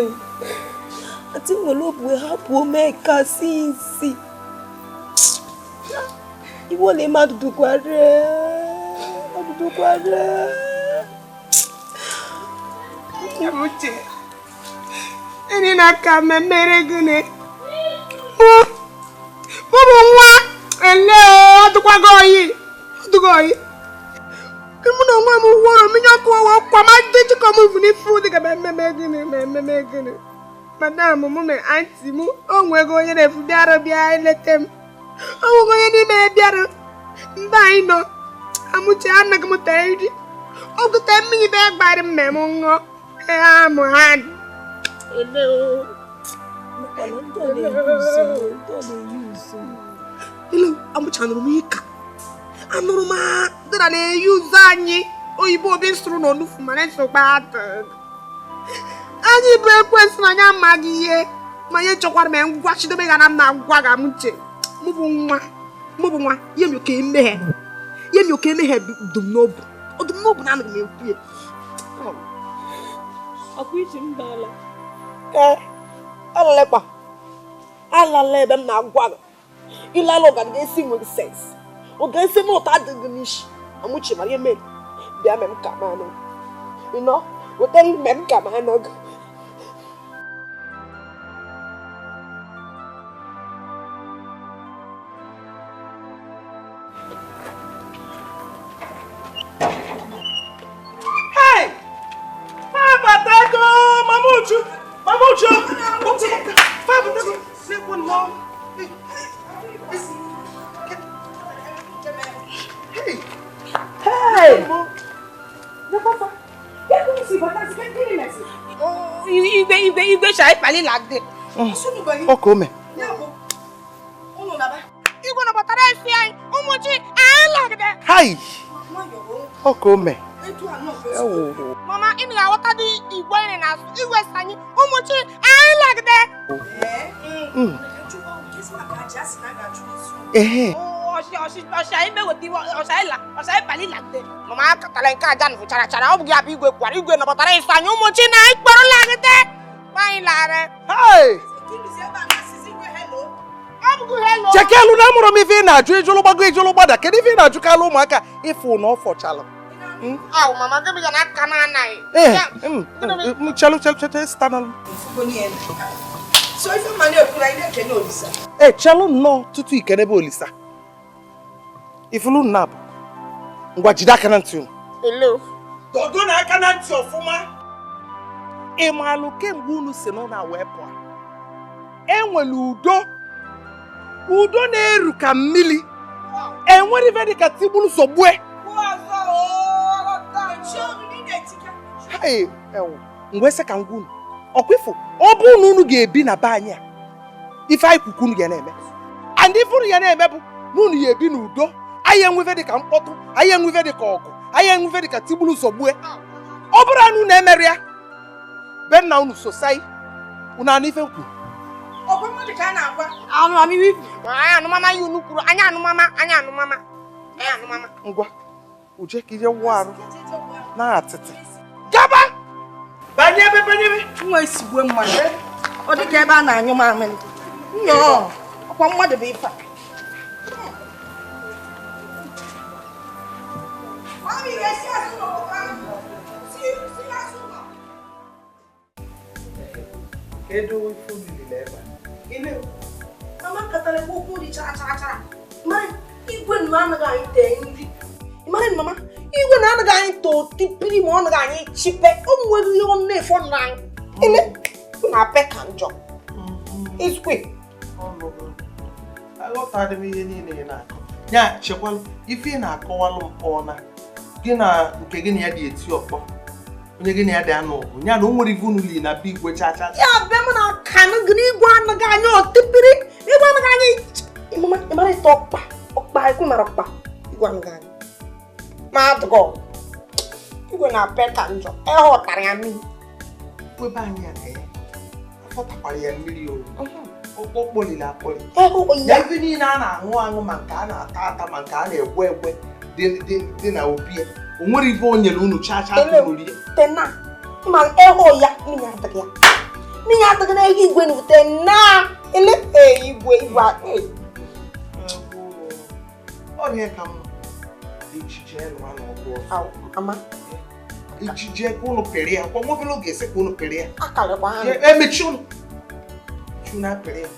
Antị m nwere obi wee hapụ ome ka sinsi. Iwe na-eme adụdụkwara. Adụdụkwara. Uche, ịnị na-aka mmemmere gịnị? Mụ bụ nwa ele ọdụkwago oyi ọdụgo oyi. Mụ na onwe m wụrụ mmiri ọkụ ọwa kwa ma dị jikọ m bụ n'ifu dịka mmemme gịnị mmemme gịnị. Madam mụ na aunty m o nwego onye na-efu bịara bịa eleta m. O nwego onye n'ime bịara mba anyị nọ. Amuche anaghị m ta nri. O gote mmiri bịa gbara m m ṅụọ. Amụ ha. Ele o. Ele amuche anụrụ m ịka. Anụrụ m dịra na-eyi ụzọ anyị oyibo obi sụrụ n'onufu mana nsogbu atụ. Anyị bụ ekwensị na anyị amaghị ihe ma ihe chọkwara m ngwa chidebe ga na m na-agwa ga m uche. Mụ bụ nwa ihe m oke emeghe. Ihe m oke emeghe dum n'obu. Ọ dum n'obu na anaghị m ekwu ya. Ọkwa iji m baala. Ee, alalekwa. Alala ebe m na-agwa gị. Ịlala ụga ga-esi nwere sens. Ọ ga-esi m ụtọ adịghị n'isi. Amuche mara ihe mere. Bịa mee m ka m anụ. Ị nọ? Wetara ime m ka m anụ gị. Hey! Papa Mama Uchu! Mama Uchu! Papa Tago! Hey! Hey! Igwe shai pali lagde. Okome. Igwe na batara esi anyị ụmụchi anyị lagde. Hai! Okome. Mama, ị ga-aghọta dị igwe anyị na-asụ igwe sanyi ụmụchi anyị lagde. Ehe. Mama akatala nke aja nụ chara chara ọ bụ gị abụ igwe kwara igwe nọbatara ịsụ anyị ụmụchi na anyị kpọrọ lagde. Anyị lara. Hey! Chekelu na amụrụ m ife ị na-ajụ ijụlụ gbago ijụlụ gbada kedu ife ị na-ajụkalụ ụmụaka ịfụ na ọ fọchalụ. Aw, mama, gịnị ga na-aka na anaghị. Ee, chelụ chelụ chelụ stanalụ. So ife ma na-ekwu na ị na-ekene Olisa. Ee, chelụ nnọọ tutu ikenebe Olisa. Ifulu nnabụ. Ngwa jide aka na ntị unu. Hello. Dọdo na aka na ntị ọfụma. Ị maalụ kemgbe unu si n'ụlọ a wee pụọ. Enwere udo. Udo na-eru ka mmiri. Enwere ife dịka tigburu sogbue. Hey, ngwe sị ka ngwa unu. Ọkwa ifo, ọ bụrụ na unu ga-ebi na be anyị a, ife anyị kwukwu unu ga na-eme. And ife unu ga na-eme bụ na unu ya ebi n'udo. Anyị enwe ife dịka mkpọtụ, anyị enwe ife dịka ọgụ, anyị enwe ife dịka tigburu sogbue. Ọ bụrụ na unu emere ya, be nna unu sosai, unu anụ ife nkwu. Ọkwa mmadụ ka a na-agwa. Anụ amịrị. Anyị anụmama ya unu kwuru, anyị anụmama, anyị anụmama. Anyị anụmama. Ngwa, uje ka ije wụọ arụ na atịtị. Gaba! Banyebe, banyebe. Nwa esigwe mmadụ. Ọ dị ka ebe a na-anyụ mamịrị. Nnọọ, ọkwa mmadụ bụ ife a. Kedu ife unu lile ebe a? Mama katara okwu nri chara chara chara. Mara igwe na anaghị anyị tee nri. Mara mama, igwe na anaghị anyị too tipiri ma ọ naghị anyị chipe. O nwere ihe ọ na-efọ na anyị. Ele na-ape ka njọ. Izukwe. Aghọtadị m ihe niile ị na-akọ. Ya chekwalụ ife ị na-akọwalụ m ọ na gị na nke gị na ya dị eti ọkpọ. Onye gị na ya dị anụ ọgụ. Ya na o nwere ife unu li na be igwe cha cha. Ya be m na kanụ gị na igwe anaghị anyị otipiri. Igwe anaghị anyị. Mama, ị mara ịta ọkpa. Ọkpa ekwe mara ọkpa. Igwe anaghị anyị. Ma adụgọ. Igwe na-ape ka njọ. Ịghọtara ya mmiri. Ebe anyị a afọ takwara ya mmiri o. Ọkpọ kpọliri akpọli. Ya ife niile a na-aṅụ aṅụ ma nke a na-ata ata ma nke a na-egwe egwe dị na obi ya. O nwere ife o nyere unu chaa chaa ka unu rie. Tena. Ma eho ya minya adịghị ya. Minya adịghị na ego igwe nu tena. Ele igwe igwe e. Ọ dị ka mma. Ejije nwa na ọgụ ọsọ. Aw, ama. Ejije ka unu pịrị ya. Kwa nwobele oge ese ka unu pịrị ya. Akarịkwa ha. Emechi unu. Chuna pịrị ya.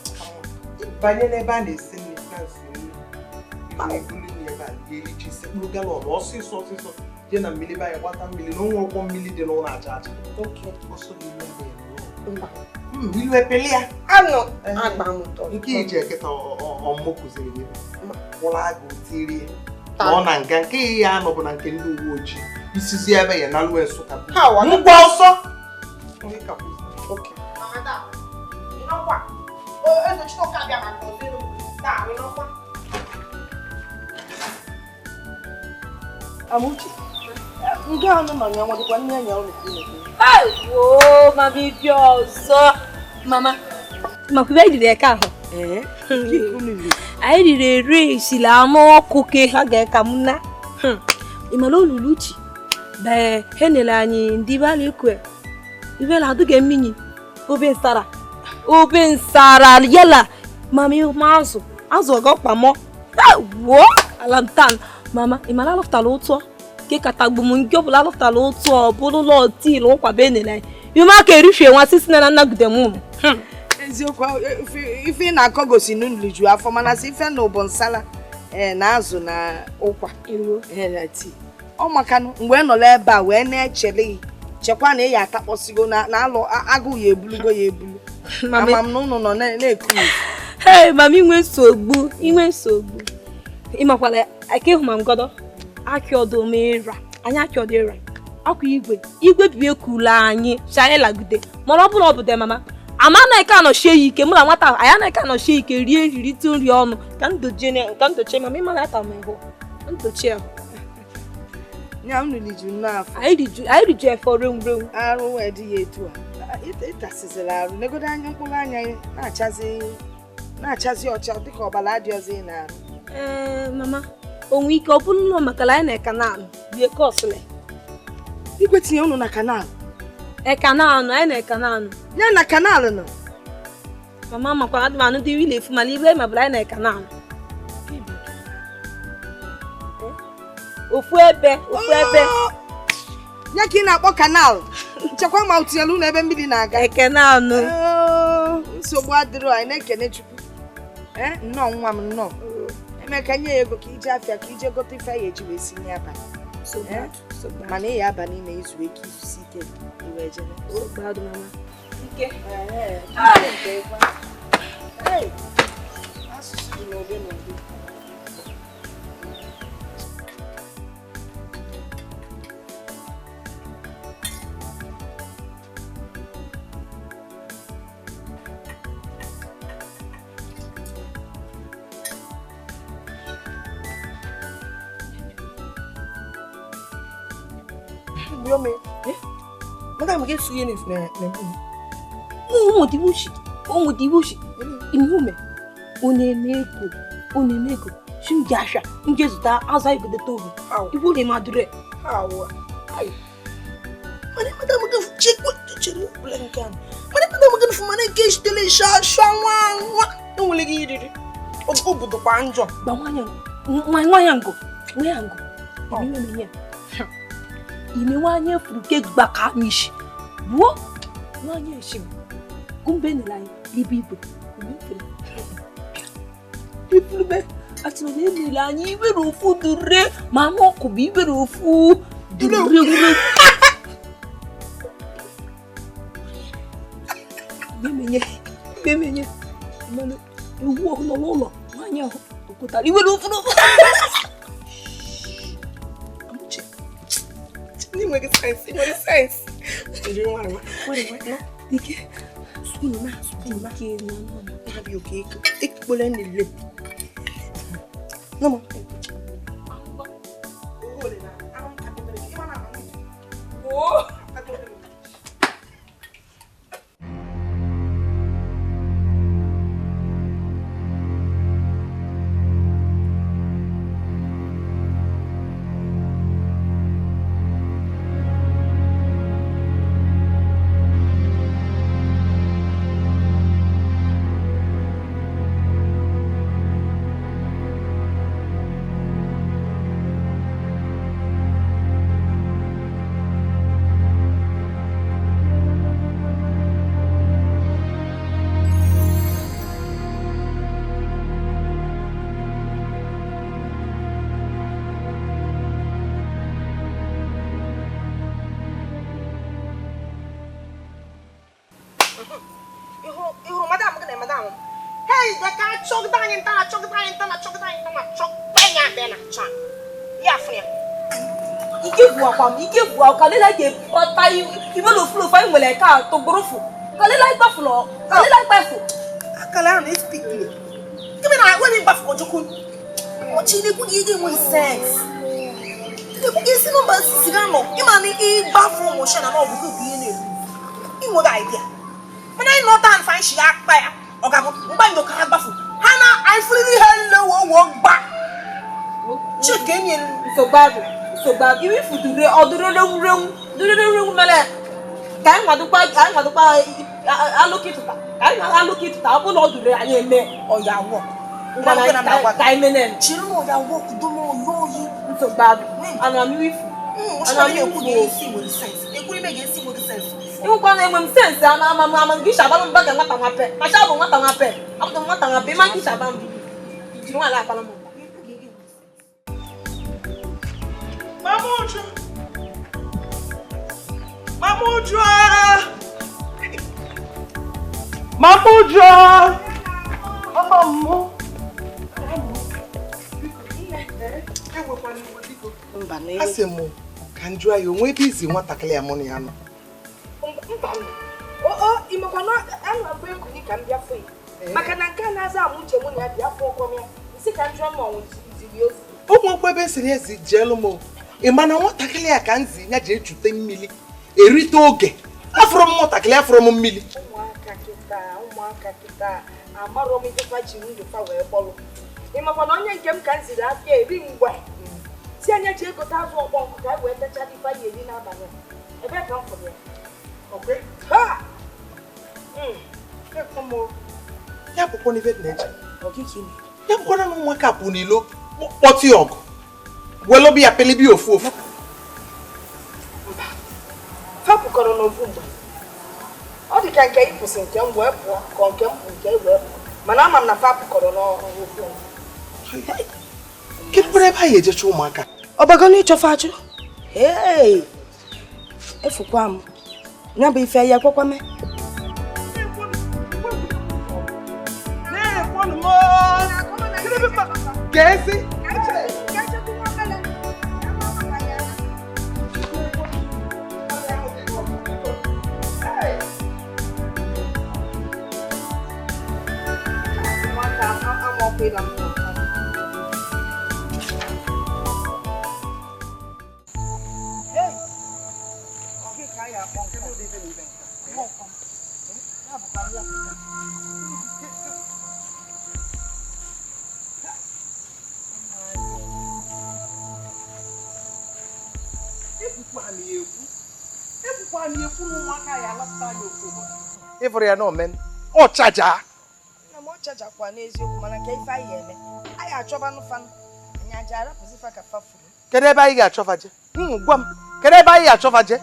Banye n'ebe a na-esi nri na nsi nri. Ebuli nri ebe a lie iji sekpuru galọn ọsịsọ ọsịsọ. Jee na mmiri be anyị gbata mmiri na onwe ụkwọ mmiri dị n'ụlọ aja aja. Ọsọ gị ilu ebe ya n'ụlọ. Ilu epeli ya. Anọ agba m ụtọ. Nke iji eketa ọmụ kụziri gị. Kwụrụ agụ tirie. Nọ na nga nke ya anọ bụ na nke ndị uwe ojii. Isizi ebe ya na lue Nsụka. Ngwa ọsọ. Amuche, nke anụ nọ ya nwadịkwa nne ya ụlọ Woo, mama ibi ọzọ. Mama, makwa ibe riri eke ahụ. Anyị riri eri esiri anụ ọkụ ke ha ga-eka m na. Ị mara olulu uchi? Bee, ha nyere anyị ndị be ala ekwe. Ibe na adụghị mmiri. Obe nsara. Obe nsara yala. Mama ịhụ azụ. Azụ ọgọ kpamọ. Woo, alantan. Mama, ị mara alụftara ụtọ? Ke katagbu m nke ọbụla alụftara ụtọ ọ bụrụ ụlọ til ụkwa be nene anyị. Ime aka erifie nwa sisi na nnagide m ụmụ. Eziokwu ife ị na-akọ gosi na unu liju afọ mana sị ife na ụbọ nsala na azụ na ụkwa na tii. Ọ makanụ mgbe ị nọrọ ebe a wee na-echere gị chekwa na ị ya atakpọsigo na alụ agụụ ya ebulugo ya ebulu. Ama m na unu nọ na-eku. Hey, mama inwe nsogbu, inwe nsogbu. Ịmakwala aka ịhụ ma ngọdọ akị ọdọ mera anyị akị ọdọ ịra akwa igwe igwe bie kulu anyị shanye lagide mana ọ bụrụ ọ bụ de mama ama anaghị anọchie ya ike mụ na nwata anyị anaghị anọchie ike rie nri rite nri ọnụ ka ndochie mama ịmara ata m ịhụ ndochie ahụ ya unu liju n'afọ anyị riju efọ renwu renwu arụ wee dị ya etu a ịtasịzịrị arụ negodo anya mkpụrụ anya ya na-achazi ọcha dịka ọbara adị ọzọ ị na-arụ. Ee, mama onwe ike ọ bụrụ na maka na anyị na kanal bie kọsịlị igwe tinye unu na kanal ekanalụ anyị na ekanalụ ya na kanal nọ mama makwa adị m anụ dị ile efu mana ibe ma bụrụ anyị na ekanalụ ofu ebe ofu ebe ya ka ị na-akpọ kanal nchekwa ma tinyere unu ebe mmiri na-aga ekanalụ nsogbu adịrọ anyị na-ekene Chukwu. Nnọọ nwa m nnọọ Emeka nye ya ego ka ije afịa ka ije gote ife ya eji wee si nye abalị mana ị ya aba n'ime izu ike izusi ike iwe jebe. Asụsụ dị n'ụdị n'ụdị. Madam, get suye ne na Ụmụ imume onemeko shimgasha nje zụta azụ igote obi iwu le madure awa ai mana madam ga chekwa chere blankan mana madam ga fu mana ke shtele sha sha nwa nwa enwele gị iriri obodo kwa njọ gba nwanya ngo nwa ngo ime nwanyị furu ke gbaka mishi buo nwanyị eshim kumbe nila libi igwe ifurube achọrọ na emere anyị ibere ofu dure ma anụ ọkụ bụ ibere ofu dure memenye mana ewu ọhụrụ nọ n'ụlọ nwanyị ahụ okwutara ibere ofu n'ofu. Nwere sense, nwere sense. Ike, sunu na ike na na bi oke ekpole nile. No mo. Oh. Ị hụrụ madam gị na madam m? Hei, ka achọgide anyị nta achọgide anyị nta na achọgide anyị nta na achọgide anyị abịa na achọ ya afụ ya. Ike gwụakwa m, ike gwụa kalela ga-ekpọta iwe n'ofu anyị nwere ka tụgbụrụfụ kalela ịkpafụlọ kalela ịkpafụ. Akala ahụ na-espikli. Gịnị na agwa ịgbafu ojukwu? Ọchị na-ekwu gị ị ga-enwe sens. Na-ekwu gị isi nọmba siga nọ ịma na ịgbafu ụmụ na ọ bụ gị bụ ihe na-eru. Ị nwere idea. Mana anyị nọta nfa anyị shiga akpa ya ọ ga-abụ mgbe anyị ka ha gbafu ha na anyị fụrịrị ihe nle wo gba. Chike enyi nsogbu agụ nsogbu agụ iwe ifu dure ọ dure renwu mere ka anyị nwadokwa alụkịtụta ka anyị alụkịtụta ọ bụrụ na ọ dure anyị eme ọya wọ ka anyị mene chiri na ọya wọ kudo n'oyi oyi nsogbu agụ ana m iwe ifu ịhụkwa na enwe m sensị ama ama ama nke ishi abalụ mba ka nwata nwape macha bụ nwata nwape abụdụ m nwata nwape ịma nke ishi aba m jiri nwaanyị akpala m mba. Mama Uju! Mama Uju! Mama Uju! Mama mụ! Asị m ka m jụọ ya onwe ebe izi nwatakịrị ya mụ na ya nọ. Mba ịmakwa na ana m ekuni ka m bịa fụ ya maka na nke a na-aza amụ uche mụ na ya bịa fụ ọkọ m ya nsị ka m jụọ ma ọnwụ ziri ozi. Ụmụ nkwụ ebe esiri ezi jeelu m ị ma na nwatakịrị ya ka nzi ya ji echute mmiri erite oge afụrụ m nwatakịrị afụrụ m mmiri. Ụmụaka kịta amarọ m ife fa ji ndụ fa wee kpọrọ. Ịmakwa na onye nke m ka m ziri afịa eri mgbe si anya ji egote azụ ọkpọ nkụ ka anyị wee techa dị fa ya eri n'abalị a ebee ka m fụrụ ya? Ha! Ya bụkwa n'ife dị na-eche. Ya bụkwa na ụmụaka pụ n'ilo kpọtụ ya ọgụ welụbi ya pelibi ofu ofu. Fa pụkọrọ n'ofu mgbe ọ dị ka nke ị kwụsị nke m wee pụọ ka nke m pụ nke wee pụọ mana ama m na fa pụkọrọ n'ofu mgbe. Kedu ebe anyị ejecha ụmụaka? Ọ bago n'ịchọfe achụ? Ee, efukwa m ya bụ ife ya ekwekwa me. Gezi! Ịfụrụ ya na omen ọ chaja na m ọ chajakwa n'eziokwu mana nke ife anyị eme anyị achọbanụ fanụ anyị aja arapụzi fa ka fa furu. Kedu ebe anyị ga-achọfa je? Gwa m kedu ebe anyị ga-achọfa je?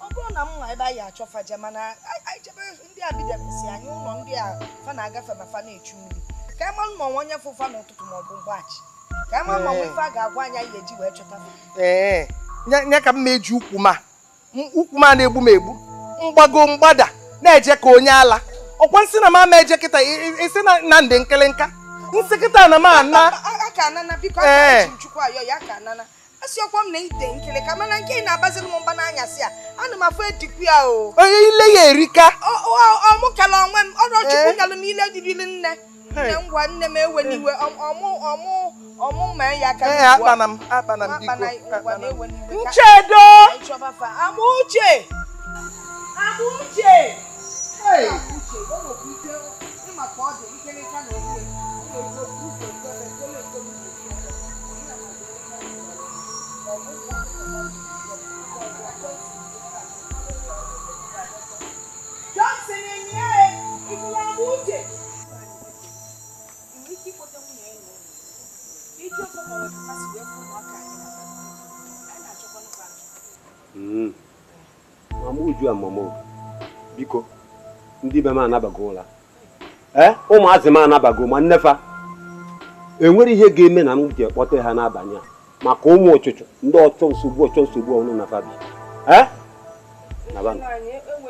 Ọ bụrụ na m nwa ebe anyị achọfa je mana anyị chebe ndị a bidebesi anyị ụlọ ndị a fa na-agafe ma fa na-echu mmiri ka anyị malụ ma ọnwa onye fụ fa n'ụtụtụ ma ọ bụ mgbaghachi ka anyị malụ ma ọnwa ife a ga-agwa anyị anyị ga-eji wee chọta fa. Ee, nya ka m na-eji ukwu ma na-egbu m egbu mgbago mgbada na-eje ka onye ala ọkwa nsị na m ama eje kịta isi na ndị nkịlịnka nsị kịta na m ana aka anana biko aka eji m chukwu ayọ ya aka anana asị ọkwa m na ite nkịlịka mana nke ị na-abaziri m mba n'anyasị a ana m afụ edikwu ya o onye ile ya erika ọmụ kala onwe m ọrụ chukwu nyalụ m ile dịrịrị nne nne ngwa nne m ewe n'iwe ọmụ ma ya aka akpana m biko nchedo Amuche Amuche Hey! Johnson enyi ifuru Amuche Mama Uju and Mama biko ndị be m anabago ụla ụmụazị m anabago ma nnefa enwere ihe ga-eme na m ji ekpọte ha n'abalị a maka ụmụ ọchụchụ ndị ọchọ nsogbu ọnụ na fabi.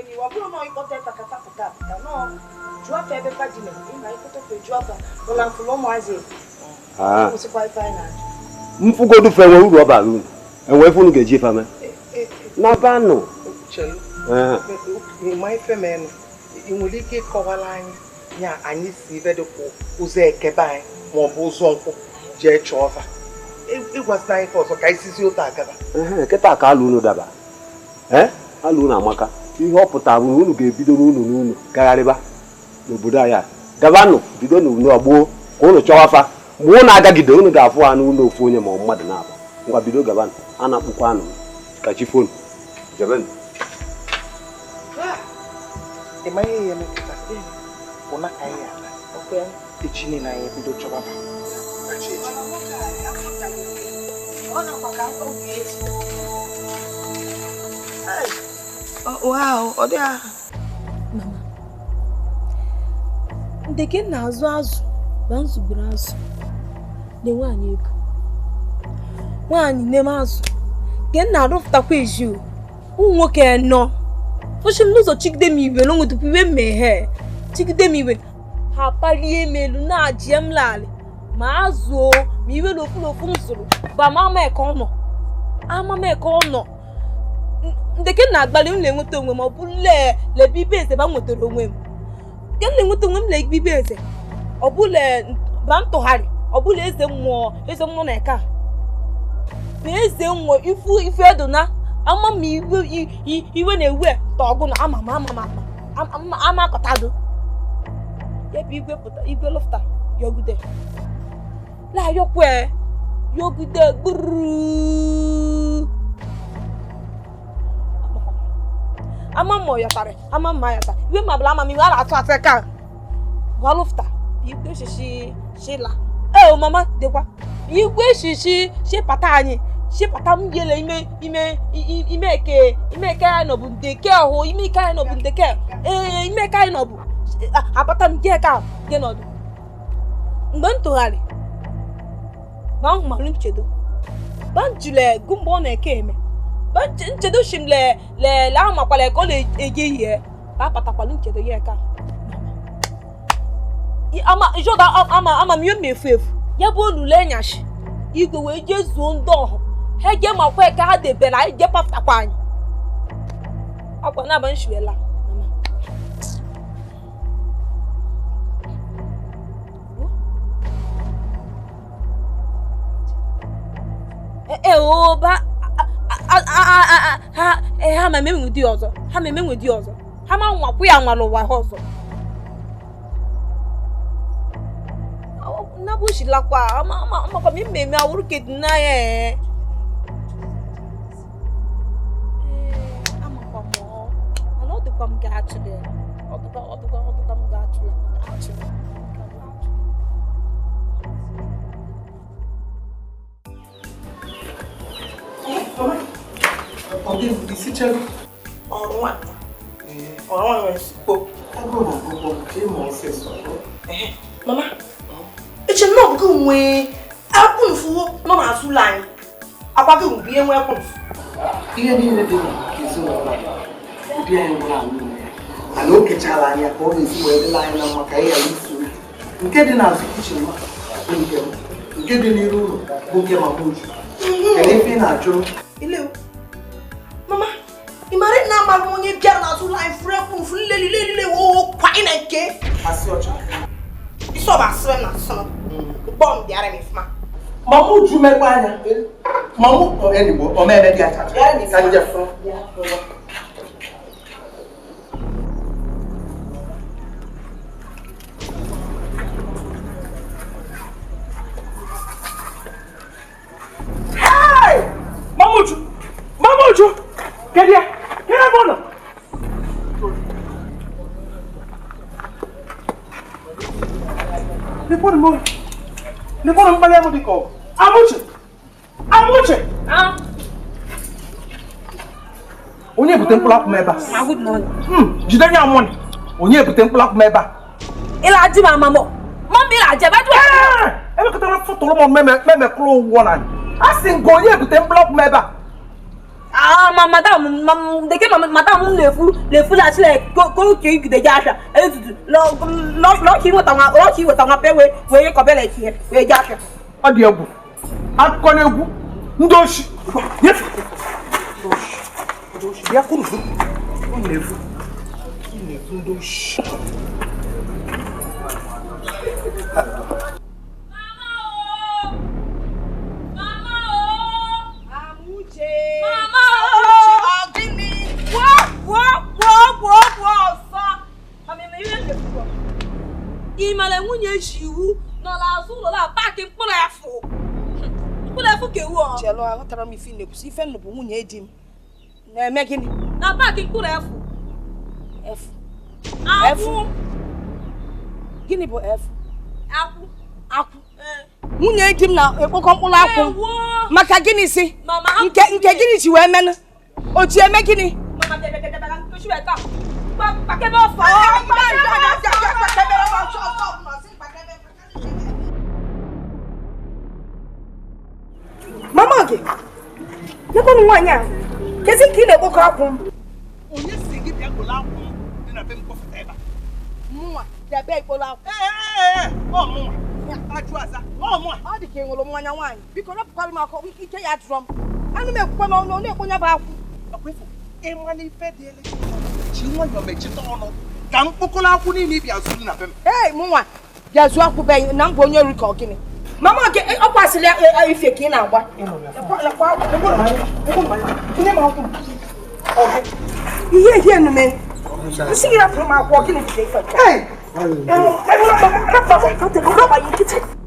n'iwe, ọ bụrụ na ịkpọta efa ka fa pụta apụta nọọ jụọ afa ebe fa dị mere ịma ịkpọta fa jụọ afa nọ na mfụlụ ụmụazị kwụsịkwa ife anyị na-ajụ. Mfụgodu fe enwe uru ọ bara unu enwe ife unu ga-eji ife mee n'abanụ. Ma ife menụ ị nwere ike ịkọwara anyị ya anyị si ife dịkwa ụzọ ekebe anyị ma ọ bụ ụzọ nkwụ jee chọọ fa ịgwasị anyị ife ọzọ ka anyị sizi ụtọ agaba. Kịta ka alụ unu daba alụ unu amaka. Ihe ọ pụtara bụ na unu ga-ebido n'unu n'unu gagharịba n'obodo anyị a gabanụ bido n'unu ọgboo ka unu chọwa fa. Mgbe unu agagide unu ga-afụ ha n'ụlọ ofu onye ma ọ mmadụ na-aba. Ngwa bido gabanụ, a na-akpụkwa anụ ka chi fonu jebenụ. Ị ma ihe ya emepụta bụ na anyị ala echi niile anyị ebido chọba fa. Wow, ọ dị ahụ. Mama, ndeke na-azụ azụ na nzugburu azụ na nwaanyị ego nwaanyị na-eme azụ nke m na-arụpụtakwa ezi ụmụ nwoke nọ fụchi m n'ụzọ chigide m iwe n'onwetụkwa iwe mmeghe chigide m iwe ha palie m elu na-ajie m lalị ma azụ ma iwe na ofu na ofu m zụrụ bụ ama eke ọ nọ ama m eke ọ nọ ndeke na-agbalị m na-enweta onwe m ọ bụ lebe ibe eze ba m nwetara onwe m nke m na-enweta onwe m na-egbe ibe eze ọ bụla ba ntụgharị ọ bụla eze mmụọ na eke a ma eze mmụọ ifu ife edo na ama m iwe na-ewe tọgụ na ama m ama m ama akọtado ya bụ igwe pụta igwe lụfta yọgude layọkwe yọgude gburu ama m ọyọtarị ama m ayọta iwe ma bụla ama m iwe a na-atụ atụ ka gwalụfta igwe shishi shila ee mama dịkwa igwe shishi shipata anyị shipata m yele ime ime ime eke ime eke anyị nọbụ ndeke ọhụ ime ike anyị nọbụ ndeke ee ime eke anyị nọbụ apata m gị ka gị nọdụ mgbe m tụgharị ba m malụ nchedo ba m jụrụ gụ mgbe ọ na-eke eme ba nchedo shi m le le le amakwala ka ọ na-ege ihe ba apatakwalụ nchedo ya ka ama ijoda ama ama m ihe m efu efu ya bụ olule enyashi igwe wee jee zuo ndị ọhụ ha jee makwa ka ha debere anyị jee pafụtakwa anyị akwa na-aba nshiwela mama. Ee o ba ha ha ma emenwe di ọzọ ha ma emenwe di ọzọ ha ma nwakwu ya nwara ụwa ha ọzọ nabushilakwa amakwa m mmemme awụrụ kedu n'anya ee amakwa m mana ọ dịkwa m ga-achụrụ ya ọ dịkwa m ga-achụrụ achụrụ. Mama, eche na ọbụghị nwee akwụmfu nọ n'azụ ụlọ anyị akwa gị bụ ihe nwee akwụmfu. Ihe niile dị n'ezinụlọ ụdị anyị nwere anụ ya mana o kechara anya ka ọ ga-esi wee dịla anyị na mma ka anyị ghara isi ohi. Nke dị n'azụ kichin m bụ nke m, nke dị n'iru ụlọ bụ nke mama Uju. Kedu ife ị na-ajụ? Ile mama, ị mara na amaghị m onye bịara n'azụ ụlọ anyị furu akwụmfu nlelilelile woo kwa ị na nke asị ọcha Mama Uju mekwa anya. Mama enigbo omeme dị achacha. Ka nje fụ. Hey! Mama Uju! Mama Uju! Kedu ya? Kedu ebe ọ nọ? Lekwanụ mkpali ahụ dị ka ọ bụ. Amuche! Amuche! Onye bute mkpụrụ akwụ m ebe a? Jide nye amụnị. Onye bute mkpụrụ akwụ m ebe a? Ịla ajị m amamọ. Mama ịla ajị ebe ajị. Emekọtara fọtụrụ m memekụrụ ụgwọ na anyị. A sị m gị onye bute mkpụrụ akwụ m ebe a? Ah, ma madam, ma deke ma madam m na-efu na-efu na chile ko ko igide gị afịa etutu lọka iweta nwa lọka iweta nwa pe wee wee kọbele ihe wee gị afịa. Ọ dị egwu. Akụkọ na-egwu ndị oshi. Nyefe. Ndị oshi bịa kwuru. Ọ na-efu. Ọ na-efu ndị oshi. Ị mara nwunye ji iwu nọ n'azụ ụlọ na paakị mkpụrụ afụ mkpụrụ afụ ka ewu ọ Chelo, aghọtara m ife ị na-ekwusi. Ife nụ bụ nwunye di m na-eme gịnị? Na paakị mkpụrụ afụ. Efu. Akwụ. Gịnị bụ efu? Akwụ. Akwụ. Nwunye di m na-ekpokọ mkpụrụ akwụ. Maka gịnị si? Nke nke gịnị ji wee menụ? O ji eme gịnị? Mama bịa bịa bịa bịa nkechi wee taa. Kpakebe ọsọ. Mama gị, lekwanụ nwaanyị a, kezi nke ị na-ekpokọ akwụ m? Onye si gị bịa golo akwụ m dị na be m kpọfụta ebe a? Mụnwa bịa bịa ikpolo akwụ. Ee, ọ mụnwa. Ajụ aza, ọ mụnwa. Ọ dị ka ị ṅụrụ mmanya nwaanyị. Biko rapụkwara m akọ ike ya dụrọ m. Anụ m ekwukwa n'ọnụ ọ na-ekponye bụ akwụ. Ọkwa ifu, ịma n'ife dị ele. Ji nwayọọ mechite ọnụ ka mkpokọrọ akwụ niile ị bịa zuru na be m. Ee, mụnwa bịa zuo akwụ be na mbụ onye ori ka ọ gịnị? Mama gị, ọ kwasịrị ife ka ị na-agba. Ihe ihe enume. Nsị gị rapụrụ m akwụ gịnị bụ ife nke a?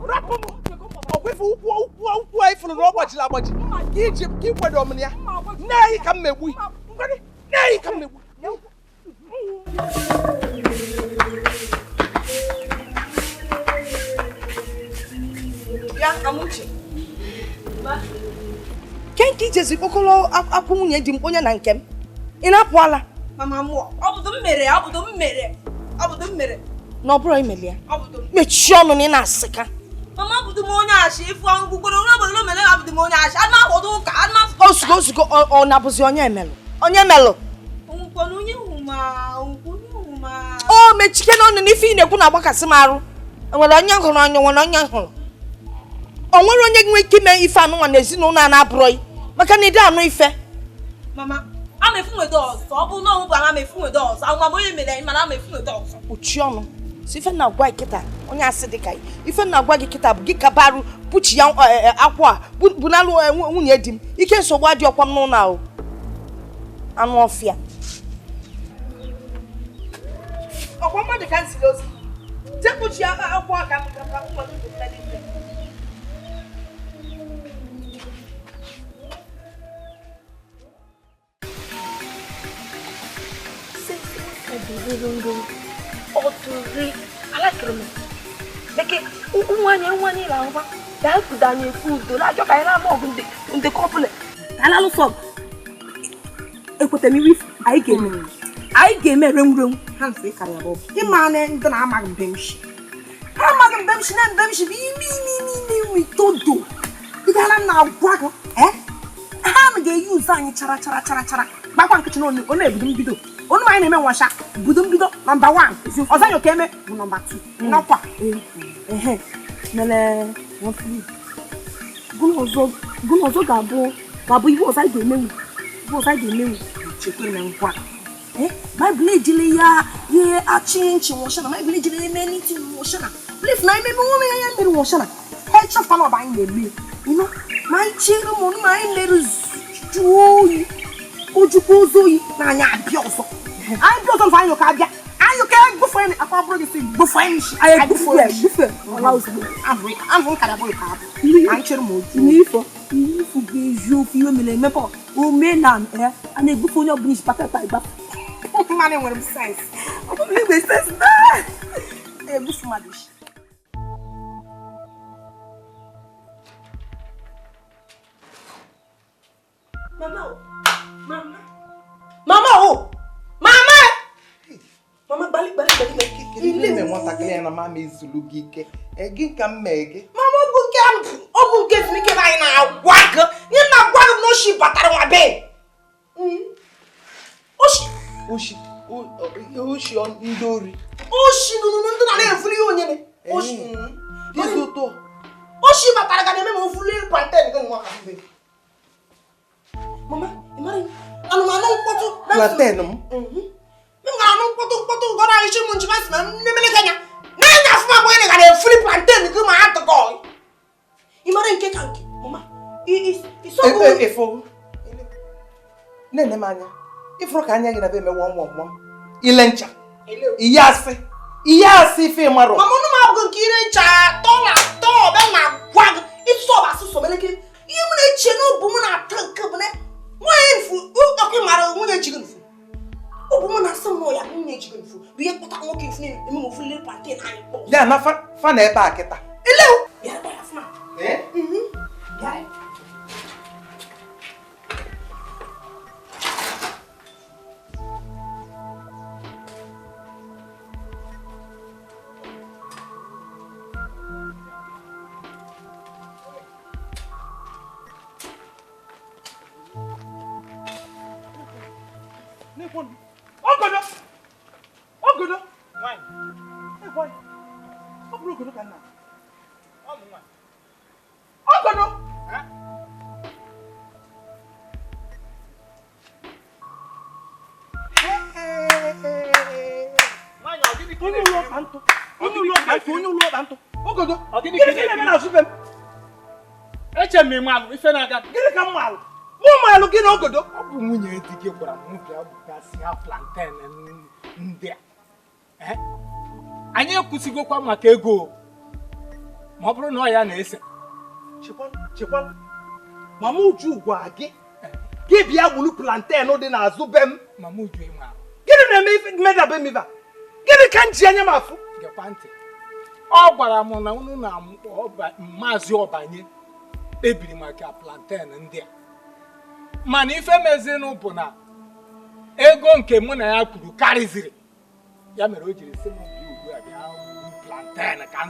Rapụ m! Ọkwa ifu ụkwụ ụkwụ ụkwụ a ifuru na ọ gbajiri agbaji. Ka iji ka ị kwado m na ya. Nne anyị ka m megbu. Nne anyị ka m megbu. Ya, Amuche. Ke nke ijezi kpokọrọ akwụ nwunye di m onye na nke m. Ị na-apụ ala? Mama mụ, ọ bụdụ m mere, ọ bụdụ m mere, ọ bụdụ m mere. Na ọ bụrụ imeli ya. Ọ bụdụ m. Mechie ọnụ na ị na-asịka. Mama abụdụ m onye achị, ịfụ ngwugworo onye ọbụla mere abụdụ m onye achị. Ana m akwado ụka, ana m Ozugbo ozugbo ọ na-abụzi onye emelụ. Onye melụ. Nkwukwana onye hụ ma, onye hụ ma. O mechike n'ọnụ na ife ị na-ekwu na-agbakasị m arụ. Enwere onye hụrụ onye nwere onye hụrụ. O nwere onye nwere ike ime ife anụnwa na ezinụlọ a na-abụrọ maka na ịdị anụ ife. Mama, ama efu nwedo ọzọ, ọ bụ na ọ bụ ama efu nwedo ọzọ, anwa m onye mere anyị mana ama efu nwedo ọzọ. Kpuchie ọnụ. Si ife na-agwa gị kịta, onye asị dị ka ife na-agwa gị kịta bụ gị kabarụ buchi ya akwụ a bunalụ nwunye di m. Ike nsogbu adị ọkwa m n'ụlọ ahụ. Anụ ọfịa. Ọkwa mmadụ ka nsiri ozi. Jee kpuchie akwụ a ka m ka m nwere ife. Bekee nwanyị na-ahụba ga-akụda anyị ekwu udo na-achọ ka anyị na-ama ọgụ ndị kọpụlụ ka anyị na-alụsọ ọgụ. Ekweta m iwe anyị ga-eme anyị ga-eme renwurenwu ha mfe karịa bụ ịma na ndị na-amaghị mbemshi ha amaghị mbemshi na mbemshi bụ ime ime ime ime ime todo ịgara m na-agwa gị ha ga-eyi ụzọ anyị chara chara chara chara gbakwa nkịtị na ọ na-ebido mbido onu anyị na-eme nwasha budo mbido nọmba 1 ọzọ anyị ka eme bụ nọmba 2 nọkwa ehe mere gụna ọzọ ga-abụ ihe ọzọ anyị ga-emenwu ihe ọzọ anyị ga-emenwu chekwere na ngwa Baịbụl ejile ya ihe achị nchi nwụshana Baịbụl ejile ya eme n'iti nwụshana blif na ememe nwe ya ya mere nwụshana ha echefụta na ọba anyị na-eme ịnụ ma anyị chere ụmụ ma anyị mere jụọ oyi ojukwu ozu oyi na anyị abịa ọzọ anyị bịa ọzọ mfe anyị ka abịa anyị ka gbufe akwa bụrụ gị si gbufe nshi anyị gbufe ọla ozugbo ahụ nkara bụrụ ka abụ anyị chere m otu n'ifo ifo bụ eziokwu ihe mere emepe omenala a na-egbufe onye ọbụla isi patata ịgba mmadụ nwere m sens ọ bụrụ na igwe sens egbufu mmadụ isi. Mama, mama, mama, oh, mama, mama, gbali, gbali, gbali, gbali. Ile ime nwatakịrị ya na mama ezulu gị ike. Gị ka m mee gị? Mama, ọ bụ nke ọ bụ nke ezumike anyị na-agwa gị. Ihe na-agwa gị na oshi batara nwa be. Oshi oshi ndị ori. Oshi nụnụ ndị na-efuli ihe onye oshi. Dizi ụtọ. Oshi batara ga na-eme ma ofuli plantain gị nwa ka mbe. Mama, ị mara anụmanụ mkpọtụ. Plantain m. M ga-anụ mkpọtụ mkpọtụ gọrọ anyị chi m nchịma sị na nne mere gị anya. Na-enye afụma bụ onye ga na-efuli plantain gị ma atụkọ. Ị mara nke ka nke, mama. Ịfụ. Na-ene m anya. Ịfụrụ ka anya gị na be eme wọm wọm wọm. Ile ncha. Ihe asị. Ihe asị ife ịmarọ. Mama, ọnụ m abụghị nke ire ncha tọla tọọ ọbịa na gwa gị ịsọ ọba asụsọ meleke. Ihe m na-eche n'obu m na-ata nke bụ na nwunye mfu ọkụ mara nwunye ji gị mfu. Obu m na-asị m ya nwunye ji gị mfu bụ ihe kpọta nwoke mfu na-eme m ofu lere plantain anyị kpọ. Ya na fa na ebe a kịta. Ele o. Bịara bịara fụma. Eh? Bịara. Ogodo! Ogodo! Nwaanyị. Nwaanyị. Ọ bụrụ ogodo ka nna. Ọ mụ nwa. Ogodo! Nwaanyị, ọ gịnị ka ị Onye ụlọ ọkpa ntụ. Onye ụlọ ọkpa ntụ. Onye ụlọ ọkpa ntụ. Ogodo! Ọ gịnị Gịnị ka ị na-eme n'azụ be m? Eche m ịmalụ ife na-aga. Gịnị ka m malụ? Mụ malụ gị na ogodo. Ọ bụ nwunye di gị gwara m bịa gbugasịa plantain ndị a. Anyị ekwusịgokwa maka ego ma ọ bụrụ na ọ ya na-ese. Chekwa. Mama Uju gwa gị. Gị bịa gburu plantain dị n'azụ be m. Mama Uju ị maara. Gịnị na-eme ife mmedabe m ife a? Gịnị ka m ji anya m afụ? Gekwa ntị. Ọ gwara m na unu na Maazị Ọbanye kpebiri maka plantain ndị a. Mana ife mezinụ bụ na ego nke mụ na ya kwuru karịziri. Ya mere o jiri sị m bịa ugbu a bịa gburu plantain ka m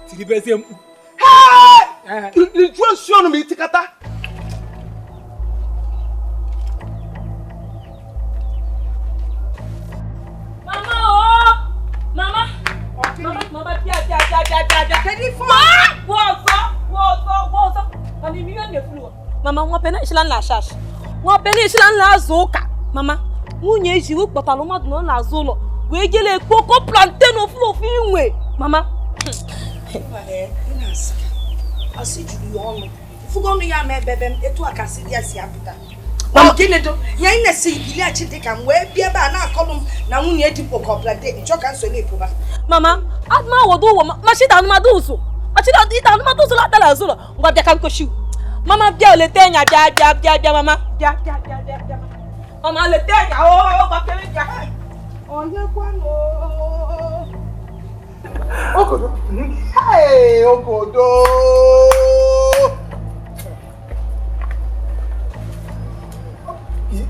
tiribezie mkpu. Rijuo nsi ọnụ ma itikata. Mama o! Mama! Mama, mama, bịa bịa bịa bịa bịa bịa. Kedu ife Gwọ ọzọ, gwọ ọzọ, gwọ ọzọ. Mama, imi ihe na-efulu. Mama, nwa pena ishila nla ashash. Nwa pena ishila nla azụ ụka. Mama, nwunye ejiwu kpọtara mmadụ na ọ na-azụ ụlọ wee jele ekpoko plantain ofu ofu inwe. Mama. Asị juru ya ọnụ. Fugo ọnụ ya ma ebebe m etu a ka asị ya si apụta. Ma gịnị do? Ya ị na-esi ibiliachi dị ka m wee bịa ebe a na-akọlụ m na nwunye dị kpokọ plantain nchọ ka nso na-epoba. Mama, adịma wodo ụwa ma chida anụmadụ ụzụ. Ma chida ịta anụmadụ ụzụ latara azụ ụlọ. Ngwa bịa ka nkoshi. Mama bịa leta enya bịa bịa bịa bịa mama. Bịa bịa bịa bịa bịa. Mama leta enya o gbapere bịa. Onye kwanụ? Ogodo. Hey, Ogodo.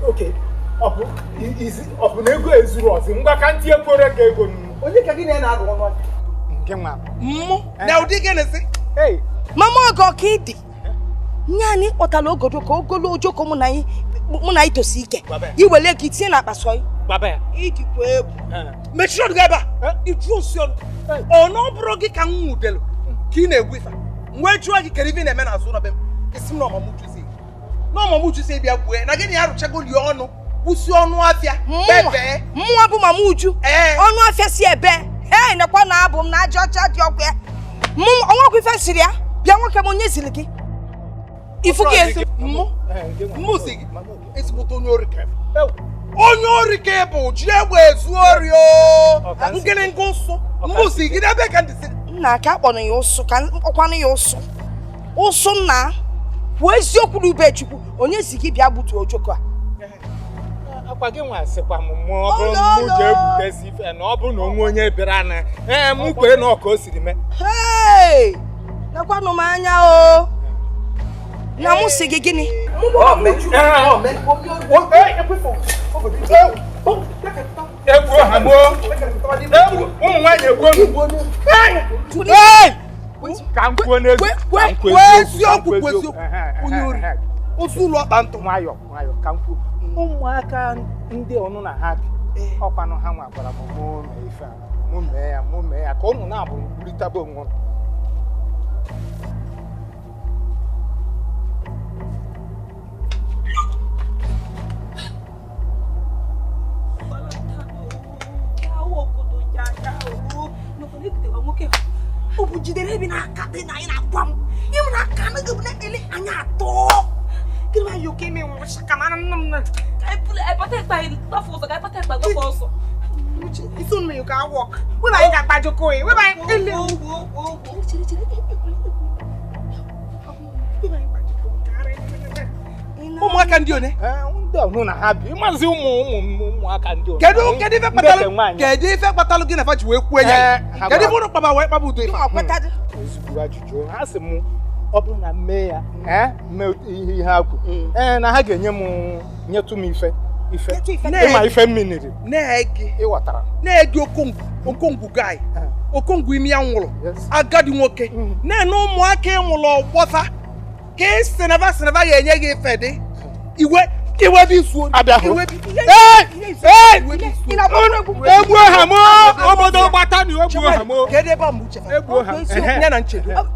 Okay. Ọ bụ na ego ezuru ọzọ ngwa ka ntị ekwere ka ego nnu. Onye ka gị na-arụ ọnụ ọchị? Nke nwa. Mmụ na ụdị gịnị sị? Mama ọgọ ka ị dị. Nye anyị kpọtara ogodo ka ogolo ojoko mụ na anyị tosi ike. Iwele gị tinye n'akpa sọị. Ịdịkwa egwu. Mechie ọnụ gị ebe a. Ịjụọ nsị ọnụ. Ọ na ọ bụrụ gị ka m nwudelu ka ị na-egwu ife. M wee jụọ gị kedu ife ị na-eme n'azụ ụlọ be m. Isi m na ọmamụ Uju si. Na ọmamụ Uju si bịa gbue na gị na ya rụchago lie ọnụ. Kwụsị ọnụ afịa. Bebe. Mmụọ bụ Mama Uju. Ọnụ afịa si ebe. Ee, nekwa na abụ m na aja ọcha dị ọkụ ya. Mụ ọnwakwa ife siri ya. Bịa nwoke m onye ziri gị. Ifu gị ezi. Mụ si gị. Ezigbote onye ori ka onye ori ka bụ ji egbe ezu ori o. Ngịrịngị ụsụ. Mụ si gị n'ebe ka ndị si. Nna ka akpọrọ ya ụsụ ka ọkwanụ ya ụsụ. Ụsụ nna kwuo eziokwu n'ube Chukwu onye si gị bịa gbutuo ojoko a. Akwa gị nwa sịkwa m mụọ ọ bụrụ na mụ jee gbutesi ife na ọ bụrụ na onwe onye bịara na ee mụ kwere na ọ ka o siri mee. Hey! Nakwanụ m anya o. Na mụ si gị gịnị? Egbuo ha gbuo. Ụmụ nwaanyị egbuo Ka m kwuo n'eziokwu. Kwuo eziokwu, kwuo eziokwu. Onye ori. Ozu ụlọ ọkpa ntụ. Nwayọ, nwayọ, ka m kwuo. Ụmụaka ndị ọnụ na ha bi ọkwanụ ha nwa gwara m mụ mee ife a, mụ mee ya, mụ mee ya ka ụnụ na-abụ gburịtaba onwe ụnụ. Ọ bụ jidere ebe n'aka dị na anyị na-agwa m ịhụ na aka na gị bụ na-ele anya atọ gịnị ma yoke ime nwụcha ka mara nne m na isi unu yoke awọk webe anyị ga-agba joko e webe anyị ele Ụmụaka ndị one? Ndị ọnụ na ha bi maazị ụmụ ụmụ ụmụaka ndị one. Kedu kedu ife kpatalụ kedu ife kpatalụ gị na fa ji wee kwuo ya? Kedu ife ụnụ kpaba wee kpaba udo ife? Ezigbo ajụjụ ha sị m ọ bụrụ na m mee ya mee ihe ha kwu na ha ga-enye m nyetụ m ife ife ịma ife mmiri na-ege ịghọtara na-ege okongwu guy okongwu imi ya nwụrụ agadi nwoke na-ene ụmụaka ịnwụrụ ọgbọfa ka ị sịnava sịnava ya enye gị ife dị iwe iwe bi zuo abịahụ egbuo ha m obodo gbata na egbuo ha m kedu ebe a mgbe uche egbuo ha ya na nchedo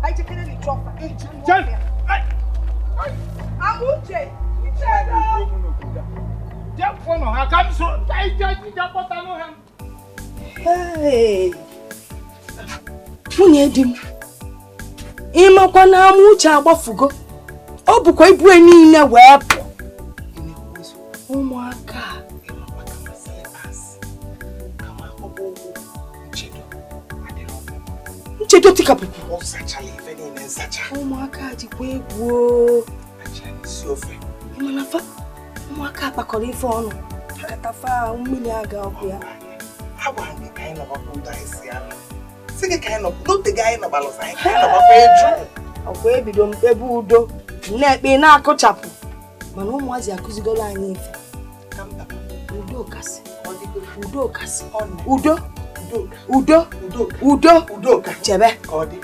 Nwunye di m ịmakwa na ama uche agbafugo ọ bụkwa ibu niile wee pụ ụmụaka nchedo tikapụpụ ụmụaka jikwa egwu ịmana fa ụmụaka kpakọrọ ife ọnụ nkata fa mmiri aga ọkụ ya ọkwa ebido mkpebe udo na-ekpe na-akụchapụ mana ụmụazị akụzigolo anyị ife udo kasị udo kasị udo udo udo udo chebe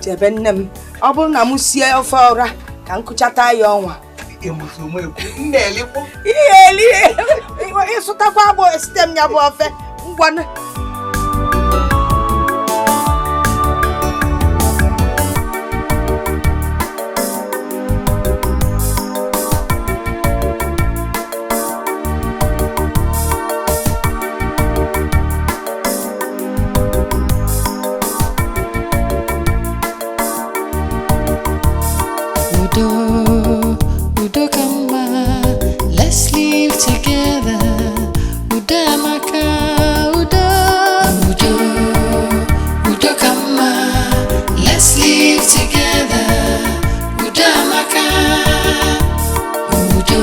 chebe nne m ọ bụrụ na m sie ofe ụra ka m kụchata ya ọnwa ihe eli ịsụtakwa agbụ site m ya bụ ofe ngwanụ. Udo, Udo kama, let's live together. Udo amaka, Udo, Udo, Udo kama, let's live together. Udo amaka, Udo,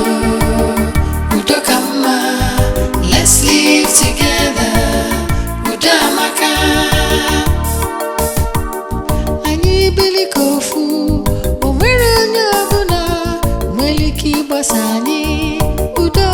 Udo kama, let's live together. Udo amaka, anyị bili ka ofu. Onwere onye ọbụla nwere ike ịgbasa anyị. Udo,